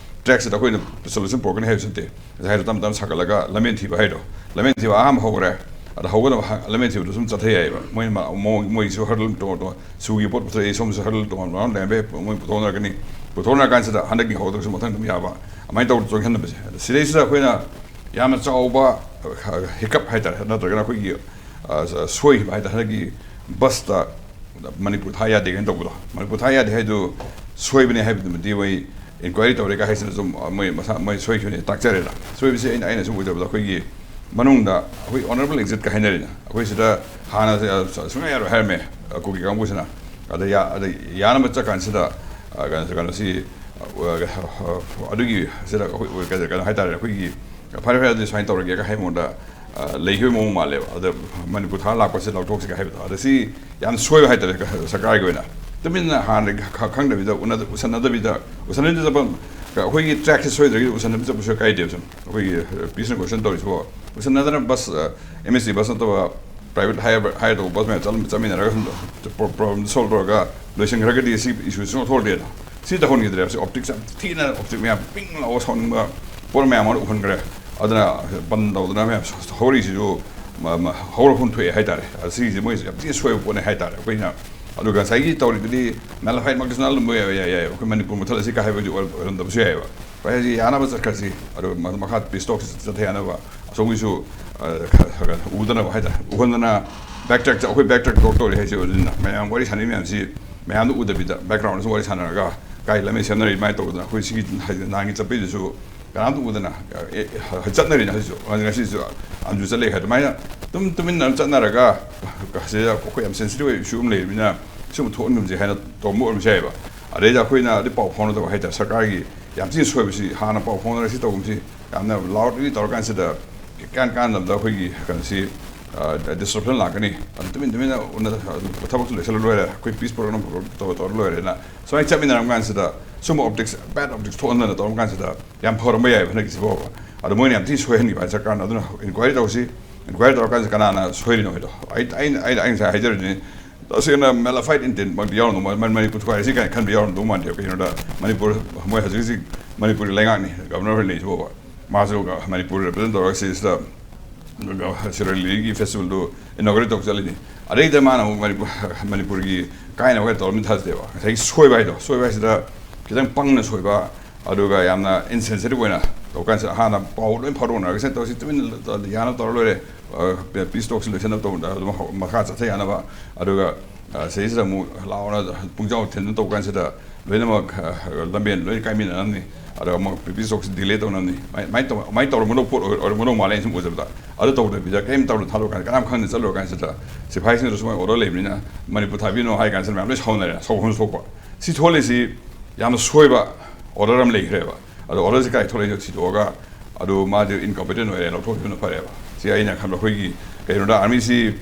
ꯇ꯭ꯔꯦꯛꯁꯤꯗ ꯑꯩꯈꯣꯏꯅ ꯁꯣꯂꯨꯁꯟ ꯄꯨꯔꯛꯀꯅꯤ ꯍꯥꯏꯕꯁꯨ ꯅꯠꯇꯦ꯫ ꯉꯁꯥꯏ ꯍꯥꯏꯗꯣ ꯇꯞ ꯇꯞꯅ ꯁꯥꯒꯠꯂꯒ ꯂꯝꯕꯦꯟ ꯊꯤꯕ ꯍꯥꯏꯗꯣ, ꯂꯝꯕꯦꯟ ꯊꯤꯕ ꯑꯍꯥꯟꯕ ꯍꯧꯈ꯭ꯔꯦ꯫ ꯑꯗ ꯍꯧꯒꯗꯕ ꯍ- ꯂꯝꯕꯦꯟ ꯊꯤꯕꯗꯣ ꯁꯨꯝ ꯆꯠꯊ ꯌꯥꯏꯑꯕ꯫ ꯃꯣꯏ ꯃ- ꯃꯣꯏ- ꯃꯣꯏꯒꯤꯁꯨ ꯍꯔꯗꯜ ꯇꯣꯉꯥꯟ ꯇꯣꯉꯥꯟ, ꯁꯨꯒꯤ ꯄꯣꯠ ꯄꯨꯊꯣꯔꯛꯏ, ꯁꯣꯝꯁꯨ ꯍꯔꯗꯜ ꯇꯣꯉꯥꯟ ꯇꯣꯉꯥꯟ ꯂꯩꯔꯝꯕ ꯌꯥꯏ꯫ ꯃꯣꯏ ꯄꯨꯊꯣꯛꯅꯔꯛꯀꯅꯤ꯫ ꯄꯨꯊꯣꯛꯅꯔꯀꯥꯟꯁꯤꯗ ꯍꯟꯗꯛꯀꯤ ꯍꯧꯔꯛꯇ꯭ꯔꯁꯨ ꯃꯊꯪ ꯑꯗꯨꯝ ꯌꯥꯕ, ꯑꯗꯨꯃꯥꯏꯅ ꯇꯧꯔ ꯆꯣꯡꯁꯤꯟꯅꯕꯁꯦ꯫ ꯑꯗ ꯁꯤꯗꯩꯁꯤꯗ ꯑꯩꯈꯣꯏꯅ ꯌꯥꯝꯅ ꯆꯥꯎꯕ ꯍꯤꯀꯞ ꯍꯥꯏꯇꯥꯔꯦ, ꯅꯠꯇ꯭ꯔꯒꯅ ꯑꯩꯈꯣꯏꯒꯤ ꯑ, ꯁꯣꯏꯈꯤꯕ ꯍꯥꯏꯇꯥꯔꯦ, ꯍꯟꯗꯛꯀꯤ ꯕꯁꯇ ꯃꯅꯤꯄꯨꯔ ꯊꯥ ꯌꯥꯗꯦ ꯀꯥꯏꯅ ꯇꯧꯕꯗꯣ, ꯃꯅꯤꯄꯨꯔ ꯊꯥ ꯌꯥꯗꯦ ꯍꯥꯏꯗꯨ ꯁꯣꯏꯕꯅꯦ ꯍꯥꯏꯕꯗꯨꯃꯗꯤ ꯃꯣꯏ ꯏꯟꯀ꯭ꯋꯥꯏꯔꯤ ꯇꯧꯔꯦ ꯀꯥꯏ ꯍꯥꯏꯁꯤꯅ ꯁꯨꯝ ꯃꯣꯏ ꯃꯁꯥ ꯃꯣꯏ ꯁꯣꯏꯈꯤꯕꯅꯦ ꯇꯥꯛꯆꯔꯦꯅ꯫ ꯁꯣꯏꯕꯁꯦ ꯑꯩꯅ ꯑꯩꯅ ꯁꯨꯝ ꯎꯖꯕꯗ ꯑꯩꯈꯣꯏꯒꯤ ꯃꯅꯨꯡꯗ ꯑꯩꯈꯣꯏ ꯑꯣꯅꯔꯦꯕꯜ ꯑꯦꯛꯖꯤꯠꯀ ꯍꯥꯏꯅꯔꯤꯅ, ꯑꯩꯈꯣꯏ ꯁꯤꯗ ꯍꯥꯟꯅ ꯁꯨꯡꯌꯥ ꯌꯥꯔꯣꯏ ꯍꯥꯏꯔꯝꯃꯦ ꯀꯨꯀꯤ ꯀꯥꯡꯕꯨꯁꯤꯅ꯫ ꯑꯗ ꯌꯥ- ꯑꯗ ꯌꯥꯅꯕ ꯆꯠ ꯀꯥꯟꯁꯤꯗ ꯑ, ꯀꯩꯅꯣ- ꯀꯩꯅꯣꯁꯤ ꯑ, ꯑꯗꯨꯒꯤ ꯁꯤꯗ ꯑꯩꯈꯣꯏ ꯀꯩꯅꯣ ꯍꯥꯏꯇꯥꯔꯦ, ꯑꯩꯈꯣꯏꯒꯤ ꯐꯔꯦ ꯐꯔꯦ ꯑꯗꯨꯗꯤ ꯁꯨꯃꯥꯏꯅ ꯇꯧꯔꯒꯦꯒ ꯍꯥꯏꯕ ꯃꯑꯣꯡꯗ ꯑ, ꯂꯩꯈꯤꯕ ꯃꯑꯣꯡ ꯃꯥꯜꯂꯦꯕ꯫ ꯑꯗ ꯃꯅꯤꯄꯨꯔ ꯊꯥ ꯂꯥꯛꯄꯁꯦ ꯂꯧꯊꯣꯛꯁꯤꯒ ꯍꯥꯏꯕꯗꯣ, ꯑꯗ ꯁꯤ ꯌꯥꯝ ꯁꯣꯏꯕ ꯍꯥꯏꯇꯥꯔꯦ ꯁꯔꯀꯥꯔꯒꯤ ꯑꯣꯏꯅ꯫ ꯇꯨꯃꯤꯟꯅ ꯍꯥꯟꯅ ꯈ- ꯈꯪꯗꯕꯤꯗ ꯎꯅ- ꯎꯁꯟꯅꯗꯕꯤꯗ ꯎꯁꯟꯅꯗꯕꯤꯗ ꯆꯠꯄ ꯑꯩꯈꯣꯏꯒꯤ ꯇ꯭ꯔꯦꯛꯁꯦ ꯁꯣꯏꯗ꯭ꯔꯒꯗꯤ ꯎꯁꯟꯅꯕ ꯆꯠꯄꯁꯨ ꯀꯥꯏꯗꯦꯕ꯫ ꯁꯨꯝ ꯑꯩꯈꯣꯏꯒꯤ ꯄꯤꯁ ꯅꯦꯒꯣꯁꯤꯌꯦꯁꯟ ꯇꯧꯔꯤꯁꯤꯕꯣ, ꯎꯁꯟꯅꯗꯅ ꯕꯁ, ꯑꯦꯝ ꯑꯦꯁ ꯇꯤ ꯕꯁ ꯅꯠꯇꯕ ꯄ꯭ꯔꯥꯏꯚꯦꯠ ꯍꯥꯏꯌꯔ, ꯍꯥꯏꯌꯔ ꯇꯧꯕ ꯕꯁ ꯃꯌꯥꯝ ꯆꯠꯂ-, ꯆꯠꯃꯤꯟꯅꯔꯒ ꯁꯨꯝ ꯄ꯭ꯔꯣ-, ꯄ꯭ꯔꯣꯕ꯭ꯂꯦꯝꯗꯣ ꯁꯣꯜꯕ ꯇꯧꯔꯒ ꯂꯣꯏꯁꯤꯟꯈ꯭ꯔꯒꯗꯤ ꯁꯤ ꯏꯁꯨ ꯁꯨꯡꯊꯣꯛ ꯊꯣꯛꯇꯦꯗꯅ꯫ ꯁꯤ ꯇꯧꯍꯟꯈꯤꯗ꯭ꯔꯦ꯫ ꯁꯤ ꯑꯣꯞꯇꯤꯛꯁ ꯌꯥꯝ ꯊꯤꯅ, ꯑꯣꯞꯇꯤꯛ ꯃꯌꯥꯝ ꯄꯤꯡ ꯂꯥꯎꯕ ꯁꯥꯎꯅꯤꯡꯕ ꯄꯣꯠ ꯃꯌꯥꯝ ꯑꯃ ꯎꯍꯟꯈ꯭ꯔꯦ꯫ ꯑꯗꯨꯅ ꯕꯟ ꯇꯧꯗꯅ ꯃꯌꯥꯝ ꯍꯧꯔꯛꯏꯁꯤꯁꯨ ꯃ-, ꯃ-, ꯍꯧꯔꯛꯐꯝ ꯊꯣꯛꯑꯦ ꯍꯥꯏꯇꯥꯔꯦ꯫ ꯑꯗ ꯁꯤꯒꯤꯁꯦ ꯃꯣꯏꯁꯦ ꯌꯥꯝ ꯊꯤꯅ ꯁꯣꯏꯕ ꯄꯣꯠꯅꯦ ꯍꯥꯏꯇꯥꯔꯦ꯫ ꯑꯩꯈꯣꯏꯅ ꯑꯗꯨꯒ ꯉꯁꯥꯏꯒꯤ ꯇꯧꯔꯤꯗꯨꯗꯤ ꯃꯦꯂꯐꯥꯏꯠꯃꯛꯇꯁꯨ ꯅꯥꯜꯂꯝꯕ ꯌꯥꯏ, ꯌꯥꯏ, ꯌꯥꯏ꯫ ꯑꯩꯈꯣꯏ ꯃꯅꯤꯄꯨꯔ ꯃꯨꯠꯊꯠꯂꯁꯤ ꯀꯥꯏ ꯍꯥꯏꯕꯗꯤ ꯑꯣꯏ-, ꯑꯣꯏꯔꯝꯗꯕꯁꯨ ꯌꯥꯏꯑꯕ꯫ ꯍꯣꯏ, ꯍꯧꯖꯤꯛ ꯌꯥꯅꯕ ꯆꯠꯈ꯭ꯔꯁꯤ꯫ ꯑꯗꯨꯒ ꯃ-, ꯃꯈꯥ ꯄꯤꯁ ꯇꯣꯛꯁꯤ ꯆꯠꯊ ꯌꯥꯅꯕ ꯑꯁꯣꯝꯒꯤꯁꯨ, ꯑ, ꯈ-, ꯈ-, ꯈ-, ꯎꯗꯅꯕ ꯍꯥꯏꯇꯥꯔꯦ꯫ ꯎꯍꯟꯗꯅ ꯕꯦꯛ ꯇ꯭ꯔꯦꯛ, ꯑꯩꯈꯣꯏ ꯕꯦꯛ ꯇ꯭ꯔꯦꯛ ꯇꯧꯔ ꯇꯧꯔꯤ ꯍꯥꯏꯁꯦ ꯑꯗꯨꯅ ꯃꯌꯥꯝ ꯋꯥꯔꯤ ꯁꯥꯟꯅꯔꯤ ꯃꯌꯥꯝꯁꯤ ꯃꯌꯥꯝꯗꯨ ꯎꯗꯕꯤꯗ ꯕꯦꯛꯒ꯭ꯔꯥꯎꯟꯗꯁꯨ ꯋꯥꯔꯤ ꯁꯥꯟꯅꯔꯒ ꯀꯥꯏ ꯂꯝꯕꯤ ꯁꯦꯝꯅꯔꯤ ꯑꯗꯨꯃꯥꯏꯅ ꯇꯧꯗꯅ ꯑꯩꯈꯣꯏ ꯁꯤꯒꯤ ꯍꯥꯏꯗꯤ ꯅꯍꯥꯟꯒꯤ ꯆꯠꯄꯩꯗꯨꯁꯨ ꯀꯅꯥꯝꯇ ꯎꯗꯅ, ꯑꯦ, ꯑꯦ, ꯆꯠꯅꯔꯤꯅ ꯍꯧꯖꯤꯛꯁꯨ꯫ ꯉꯁꯤꯁꯨ ꯑꯟꯖꯨ ꯆꯠꯂꯦ ꯍꯥꯏ ꯑꯗꯨꯃꯥꯏꯅ ꯑꯗꯨꯝ ꯇꯨꯃꯤꯟꯅ ꯑꯗꯨꯝ ꯆꯠꯅꯔꯒ ꯁꯤꯗ ꯑꯩꯈꯣꯏ ꯌꯥꯝ ꯁꯦꯟꯁꯤꯇꯤꯚ ꯑꯣꯏꯕ ꯏꯁꯨ ꯑꯃ ꯂꯩꯔꯕꯅꯤꯅ ꯁꯤꯒꯨꯝꯕ ꯊꯣꯛꯍꯟꯒꯨꯝꯁꯦ ꯍꯥꯏꯅ ꯇꯧꯔꯝꯕ ꯑꯣꯏꯔꯝꯕꯁꯨ ꯌꯥꯏꯑꯕ꯫ ꯑꯗꯩꯗ ꯑꯩꯈꯣꯏꯅ ꯑꯗꯨ ꯄꯥꯎ ꯐꯥꯎꯅꯗꯕ ꯍꯥꯏꯇꯥꯔꯦ꯫ ꯁꯔꯀꯥꯔꯒꯤ ꯌꯥꯝ ꯊꯤꯅ ꯁꯣꯏꯕꯁꯤ ꯍꯥꯟꯅ ꯄꯥꯎ ꯐꯥꯎꯅꯔꯒ ꯁꯤ ꯇꯧꯒꯨꯝꯁꯤ ꯌꯥꯝꯅ ꯂꯥꯎꯗꯂꯤ ꯇꯧꯔꯀꯥꯟꯁꯤꯗ ꯀꯥꯟ ꯀꯥꯟꯅꯕꯗ ꯑꯩꯈꯣꯏꯒꯤ ꯀꯩꯅꯣꯁꯤ, ꯑ, ꯗꯤꯁꯔꯞꯁꯟ ꯂꯥꯛꯀꯅꯤ꯫ ꯑꯗꯨ ꯇꯨꯃꯤꯟ ꯇꯨꯃꯤꯟꯅ ꯎꯅ-, ꯊꯕꯛꯇꯨ ꯂꯣꯏꯁꯤꯜꯂ ꯂꯣꯏꯔꯦ, ꯑꯩꯈꯣꯏ ꯄꯤꯁ ꯄ꯭ꯔꯣꯒ꯭ꯔꯥꯝ ꯇꯧꯔ ꯇꯧꯔ ꯂꯣꯏꯔꯦꯅ ꯁꯨꯃꯥꯏꯅ ꯆꯠꯃꯤꯟꯅꯔꯝ ꯀꯥꯟꯁꯤꯗ ꯁꯨꯝꯕ ꯑꯣꯞꯇꯤꯛꯁ, ꯕꯦꯗ ꯑꯣꯞꯇꯤꯛꯁ ꯊꯣꯛꯍꯟꯗꯅ ꯇꯧꯔꯝ ꯀꯥꯟꯁꯤꯗ ꯌꯥꯝ ꯐꯔꯝꯕ ꯌꯥꯏꯑꯕ ꯍꯟꯗꯛꯀꯤꯁꯤ ꯐꯥꯎꯕ꯫ ꯑꯗꯣ ꯃꯣꯏꯅ ꯌꯥꯝ ꯊꯤꯅ ꯁꯣꯏꯍꯟꯈꯤꯕ ꯍꯥꯏ ꯁꯔꯀꯥꯔꯅ꯫ ꯑꯗꯨꯅ ꯏꯟꯀ꯭ꯋꯥꯏꯔꯤ ꯇꯧꯁꯤ, ꯏꯟꯀ꯭ꯋꯥꯏꯔꯤ ꯇꯧꯔꯀꯥꯟꯁꯤꯗ ꯀꯅꯥꯅ ꯁꯣꯏꯔꯤꯅꯣ ꯍꯥꯏꯗꯣ꯫ ꯑꯩ, ꯑꯩꯅ, ꯑꯩꯅ, ꯑꯩ ꯉꯁꯥꯏ ꯍꯥꯏꯖꯔꯤꯗꯨꯅꯤ, ꯇꯁꯦꯡꯅ ꯃꯦꯂꯐꯥꯏꯠ ꯏꯟꯇꯦꯟꯃꯛꯇꯤ ꯌꯥꯎꯔꯝꯗꯧ ꯃꯥꯟ-, ꯃꯅꯤꯄꯨꯔ ꯊꯨꯒꯥꯏꯔꯁꯤ ꯀꯥꯏꯅ ꯈꯟꯕ ꯌꯥꯎꯔꯝꯗꯧ ꯃꯥꯟꯗꯦ꯫ ꯀꯩꯒꯤꯅꯣꯗ ꯃꯅꯤꯄꯨꯔ, ꯃꯣꯏ ꯍꯧꯖꯤꯛ ꯍꯧꯖꯤꯛ ꯃꯅꯤꯄꯨꯔꯒꯤ ꯂꯩꯉꯥꯛꯅꯤ, ꯒꯕꯔꯅꯔ ꯍꯣꯏ ꯂꯩꯔꯤꯁꯤꯕꯣꯕ꯫ ꯃꯥꯁꯨ ꯃꯅꯤꯄꯨꯔ ꯔꯤꯄ꯭ꯔꯖꯦꯟ ꯇꯧꯔꯒ ꯁꯤꯁꯤꯗ ꯁꯤꯔꯣꯏ ꯂꯤꯂꯤꯒꯤ ꯐꯦꯁꯇꯤꯚꯦꯜꯗꯨ ꯏꯅꯣꯒ꯭ꯔꯦꯠ ꯇꯧ ꯆꯠꯂꯤꯅꯤ꯫ ꯑꯗꯩꯗ ꯃꯥꯅ ꯑꯃꯨꯛ ꯃꯅꯤꯄꯨꯔ, ꯃꯅꯤꯄꯨꯔꯒꯤ ꯀꯥꯏꯅꯕ ꯀꯩ ꯇꯧꯔꯝꯃꯤ ꯊꯥꯖꯗꯦꯕ꯫ ꯉꯁꯥꯏꯒꯤ ꯁꯣꯏꯕ ꯍꯥꯏꯗꯣ, ꯁꯣꯏꯕ ꯍꯥꯏꯁꯤꯗ ꯈꯤꯇꯪ ꯄꯪꯅ ꯁꯣꯏꯕ, ꯑꯗꯨꯒ ꯌꯥꯝꯅ ꯏꯟꯁꯦꯟꯁꯤꯇꯤꯚ ꯑꯣꯏꯅ ꯇꯧ ꯀꯥꯟꯁꯤꯗ ꯍꯥꯟꯅ ꯄꯥꯎ ꯂꯣꯏ ꯐꯥꯎꯗꯣꯛꯅꯔꯒ ꯁꯤ ꯇꯧꯁꯤ, ꯇꯨꯃꯤꯟꯅ ꯌꯥꯅꯕ ꯇꯧꯔ ꯂꯣꯏꯔꯦ, ꯄꯤꯁ ꯇꯣꯛꯁꯤ ꯂꯣꯏꯁꯤꯟꯅꯕ ꯇꯧꯕꯗ ꯑꯗꯨꯝ ꯍꯧ-, ꯃꯈꯥ ꯆꯠꯊ ꯌꯥꯅꯕ꯫ ꯑꯗꯨꯒ, ꯑ, ꯁꯤꯗꯩꯁꯤꯗ ꯑꯃꯨꯛ ꯂꯥꯎꯅ ꯄꯨꯡꯖꯥꯎ ꯊꯤꯟꯗꯅ ꯇꯧꯕ ꯀꯥꯟꯁꯤꯗ ꯂꯣꯏꯅꯃꯛ, ꯑ, ꯂꯝꯕꯦꯟ ꯂꯣꯏ ꯀꯥꯏꯃꯤꯟꯅꯔꯝꯅꯤ꯫ ꯑꯗꯨꯒ ꯑꯃꯨꯛ ꯄꯤꯁ ꯇꯣꯛꯁꯤ ꯗꯤꯂꯦ ꯇꯧꯅꯕꯅꯤ꯫ ꯃꯥꯏ-, ꯃꯥꯏ ꯇꯧ-, ꯃꯥꯏ ꯇꯧꯔꯝꯒꯗꯧꯕ ꯄꯣꯠ ꯑꯣꯏ-, ꯑꯣꯏꯔꯝꯒꯗꯧ ꯃꯥꯜꯂꯦ ꯑꯩꯅ ꯁꯨꯝ ꯎꯖꯕꯗ꯫ ꯑꯗꯨ ꯇꯧꯗꯕꯤꯗ ꯀꯔꯤꯝ ꯇꯧꯔ ꯊꯥꯗꯣꯛꯑꯀꯥꯟꯗ ꯀꯅꯥꯝ ꯈꯪꯗꯅ ꯆꯠꯂꯨꯔ ꯀꯥꯟꯁꯤꯗ ꯁꯤꯐꯥꯏꯁꯤꯡꯗ ꯁꯨꯃꯥꯏꯅ ꯑꯣꯔꯗꯔ ꯂꯩꯕꯅꯤꯅ ꯃꯅꯤꯄꯨꯔ ꯊꯥꯕꯤꯅꯣ ꯍꯥꯏ ꯀꯥꯟꯁꯤꯗ ꯃꯌꯥꯝ ꯂꯣꯏ ꯁꯥꯎꯅꯔꯦ, ꯁꯥꯎꯐꯝ ꯊꯣꯛꯄ꯫ ꯁꯤ ꯊꯣꯛꯍꯜꯂꯤꯁꯤ ꯌꯥꯝꯅ ꯁꯣꯏꯕ ꯑꯣꯔꯗꯔ ꯑꯃ ꯂꯩꯈ꯭ꯔꯦꯕ꯫ ꯑꯗꯣ ꯑꯣꯔꯗꯔꯁꯤ ꯀꯥꯏ ꯊꯣꯛꯂꯛꯏꯅꯣ ꯊꯤꯗꯣꯛꯑꯒ ꯑꯗꯨ ꯃꯥꯗꯤ ꯏꯟꯀꯝꯄꯤꯇꯦꯟ ꯑꯣꯏꯔꯦ, ꯂꯧꯊꯣꯛꯈꯤꯕꯅ ꯐꯔꯦꯕ꯫ ꯁꯤ ꯑꯩꯅ ꯈꯟꯕ ꯑꯩꯈꯣꯏꯒꯤ ꯀꯩꯅꯣꯗ ꯑꯥꯔꯃꯤꯁꯤ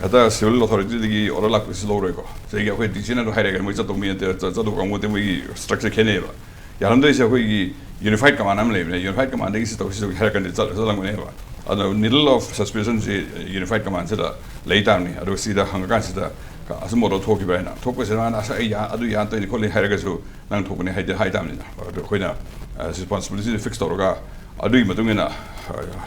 ꯍꯦꯛꯇ ꯁꯤꯚꯤꯜ ꯑꯣꯊꯣꯔꯤꯇꯤꯗꯒꯤ ꯑꯣꯔꯗꯔ ꯂꯥꯛꯄꯁꯤ ꯂꯧꯔꯣꯏꯀꯣ꯫ ꯁꯤꯒꯤ ꯑꯩꯈꯣꯏ ꯗꯤ ꯁꯤꯅ ꯑꯗꯨ ꯍꯥꯏꯔꯛꯑꯦ, ꯃꯣꯏ ꯆꯠꯇꯧ ꯃꯤ ꯅꯠꯇꯦ, ꯆꯠ-, ꯆꯠꯇꯧ ꯀꯥꯡꯕꯨ ꯅꯠꯇꯦ, ꯃꯣꯏꯒꯤ ꯁ꯭ꯇ꯭ꯔꯛꯆꯔ ꯈꯦꯠꯅꯩꯌꯦꯕ꯫ ꯌꯥꯔꯝꯗꯣꯏꯁꯦ ꯑꯩꯈꯣꯏꯒꯤ unified command ꯑꯃ ꯂꯩꯕꯅꯦ, unified commandꯗꯒꯤ ꯁꯤ ꯇꯧ, ꯁꯤ ꯇꯧ ꯍꯥꯏꯔꯛꯀꯅꯤ, ꯆꯠ-, ꯆꯠꯂꯝꯒꯅꯦꯕ꯫ ꯑꯗꯣ needle of suspicionꯁꯤ unified commandꯁꯤꯗ ꯂꯩ ꯇꯥꯕꯅꯤ꯫ ꯑꯗꯨꯒ ꯁꯤꯗ ꯍꯪꯉꯀꯥꯟꯁꯤꯗ ꯑꯆꯨꯝꯕꯗꯣ ꯊꯣꯛꯈꯤꯕ꯭ꯔꯥ ꯍꯥꯏꯅ, ꯊꯣꯛꯄꯁꯤꯗ ꯃꯥꯅ "ꯑꯁ, ꯑꯩ ꯌꯥ-, ꯑꯗꯨ ꯌꯥꯗꯣꯏꯅꯤ ꯈꯣꯠꯂꯤ" ꯍꯥꯏꯔꯒꯁꯨ ꯅꯪ ꯊꯣꯛꯄꯅꯤ ꯍꯥꯏꯗꯤ ꯍꯥꯏ ꯇꯥꯕꯅꯤꯅ꯫ ꯑꯗꯣ ꯑꯩꯈꯣꯏꯅ responsibilityꯁꯦ fix ꯇꯧꯔꯒ ꯑꯗꯨꯒꯤ ꯃꯇꯨꯡ ꯏꯟꯅ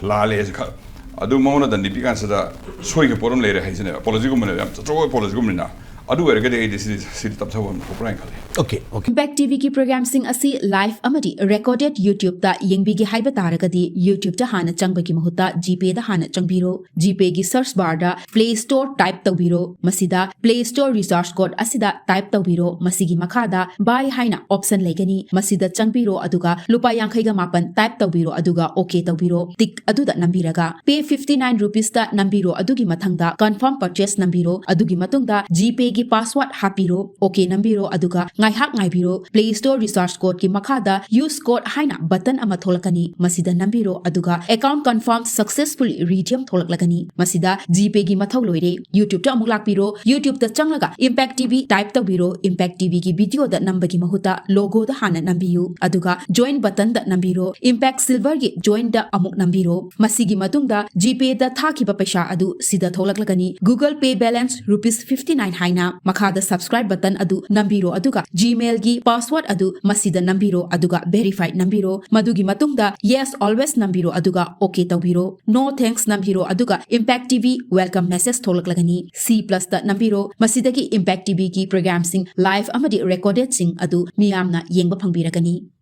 ꯂꯥꯜꯂꯦ ꯍꯥꯏꯁꯦ ꯈ-, ꯑꯗꯨ ꯃꯉꯣꯟꯗ ꯗꯟꯗꯤ ꯄꯤꯀꯥꯟꯁꯤꯗ ꯁꯣꯏꯈꯤꯕ ꯄꯣꯠ ꯑꯃ ꯂꯩꯔꯦ ꯍꯥꯏꯁꯤꯅꯦꯕ꯫ ꯑꯄꯣꯂꯣꯖꯤꯒꯨꯝꯕꯅꯦꯕ, ꯌꯥꯝ ꯑꯆꯧꯕ ꯑꯄꯣꯂꯣꯖꯤꯒꯨꯝꯕꯅꯤꯅ꯫ ꯑꯗꯨ ꯑꯣꯏꯔꯒꯗꯤ ꯑꯩꯗꯤ ꯁꯤꯗꯤ, ꯁꯤꯗꯤ ꯇꯞꯊꯕ ꯑꯃ ꯊꯣꯛꯄ꯭ꯔꯥ ꯍꯥꯏꯅ ꯈꯜꯂꯤ꯫ Okay, okay. Impact ꯇꯤꯚꯤꯒꯤ ꯄ꯭ꯔꯣꯒ꯭ꯔꯥꯝꯁꯤꯡ ꯑꯁꯤ live ꯑꯃꯗꯤ recorded YouTubeꯇ ꯌꯦꯡꯕꯤꯒꯦ ꯍꯥꯏꯕ ꯇꯥꯔꯒꯗꯤ, YouTubeꯇ ꯍꯥꯟꯅ ꯆꯪꯕꯒꯤ ꯃꯍꯨꯠꯇ GPayꯗ ꯍꯥꯟꯅ ꯆꯪꯕꯤꯔꯣ꯫ GPayꯒꯤ search barꯗ Play Store type ꯇꯧꯕꯤꯔꯣ꯫ ꯃꯁꯤꯗ Play Store recharge code ꯑꯁꯤꯗ type ꯇꯧꯕꯤꯔꯣ꯫ ꯃꯁꯤꯒꯤ ꯃꯈꯥꯗ Buy ꯍꯥꯏꯅ option ꯂꯩꯒꯅꯤ꯫ ꯃꯁꯤꯗ ꯆꯪꯕꯤꯔꯣ, ꯑꯗꯨꯒ ꯂꯨꯄꯥ ꯌꯥꯡꯈꯩꯒ ꯃꯥꯄꯟ type ꯇꯧꯕꯤꯔꯣ, ꯑꯗꯨꯒ OK ꯇꯧꯕꯤꯔꯣ꯫ Tick ꯑꯗꯨꯗ ꯅꯝꯕꯤꯔꯒ Pay fifty nine rupeesꯇ ꯅꯝꯕꯤꯔꯣ, ꯑꯗꯨꯒꯤ ꯃꯊꯪꯗ Confirm Purchase ꯅꯝꯕꯤꯔꯣ꯫ ꯑꯗꯨꯒꯤ ꯃꯇꯨꯡꯗ GPayꯒꯤ password ꯍꯥꯞꯄꯤꯔꯣ, OK ꯅꯝꯕꯤꯔꯣ, ꯑꯗꯨꯒ ꯉꯥꯏꯍꯥꯛ ꯉꯥꯏꯕꯤꯔꯣ꯫ Play Store recharge codeꯀꯤ ꯃꯈꯥꯗ Use code ꯍꯥꯏꯅ button ꯑꯃ ꯊꯣꯛꯂꯛꯀꯅꯤ, ꯃꯁꯤꯗ ꯅꯝꯕꯤꯔꯣ, ꯑꯗꯨꯒ Account Confirm Successfully Redeem ꯊꯣꯛꯂꯛꯂꯒꯅꯤ꯫ ꯃꯁꯤꯗ GPayꯒꯤ ꯃꯊꯧ ꯂꯣꯏꯔꯦ꯫ YouTubeꯇ ꯑꯃꯨꯛ ꯂꯥꯛꯄꯤꯔꯣ꯫ YouTubeꯇ ꯆꯪꯂꯒ Impact TV type ꯇꯧꯕꯤꯔꯣ꯫ Impact TVꯒꯤ videoꯗ ꯅꯝꯕꯒꯤ ꯃꯍꯨꯠꯇ logoꯗ ꯍꯥꯟꯅ ꯅꯝꯕꯤꯌꯨ, ꯑꯗꯨꯒ Join buttonꯗ ꯅꯝꯕꯤꯔꯣ꯫ Impact Silverꯒꯤ Joinꯗ ꯑꯃꯨꯛ ꯅꯝꯕꯤꯔꯣ꯫ ꯃꯁꯤꯒꯤ ꯃꯇꯨꯡꯗ GPayꯗ ꯊꯥꯈꯤꯕ ꯄꯩꯁꯥ ꯑꯗꯨ ꯁꯤꯗ ꯊꯣꯛꯂꯛꯂꯒꯅꯤ꯫ Google Pay balance rupees fifty nine ꯍꯥꯏꯅ꯫ ꯃꯈꯥꯗ Subscribe button ꯑꯗꯨ ꯅꯝꯕꯤꯔꯣ, ꯑꯗꯨꯒ Gmailꯒꯤ password ꯑꯗꯨ ꯃꯁꯤꯗ ꯅꯝꯕꯤꯔꯣ, ꯑꯗꯨꯒ Verify ꯅꯝꯕꯤꯔꯣ꯫ ꯃꯗꯨꯒꯤ ꯃꯇꯨꯡꯗ Yes Always ꯅꯝꯕꯤꯔꯣ, ꯑꯗꯨꯒ OK ꯇꯧꯕꯤꯔꯣ꯫ No Thanks ꯅꯝꯕꯤꯔꯣ, ꯑꯗꯨꯒ Impact TV welcome message ꯊꯣꯛꯂꯛꯂꯒꯅꯤ꯫ C plusꯇ ꯅꯝꯕꯤꯔꯣ꯫ ꯃꯁꯤꯗꯒꯤ Impact TVꯒꯤ programꯁꯤꯡ live ꯑꯃꯗꯤ recordedꯁꯤꯡ ꯑꯗꯨ ꯃꯤꯌꯥꯝꯅ ꯌꯦꯡꯕ ꯐꯪꯕꯤꯔꯒꯅꯤ꯫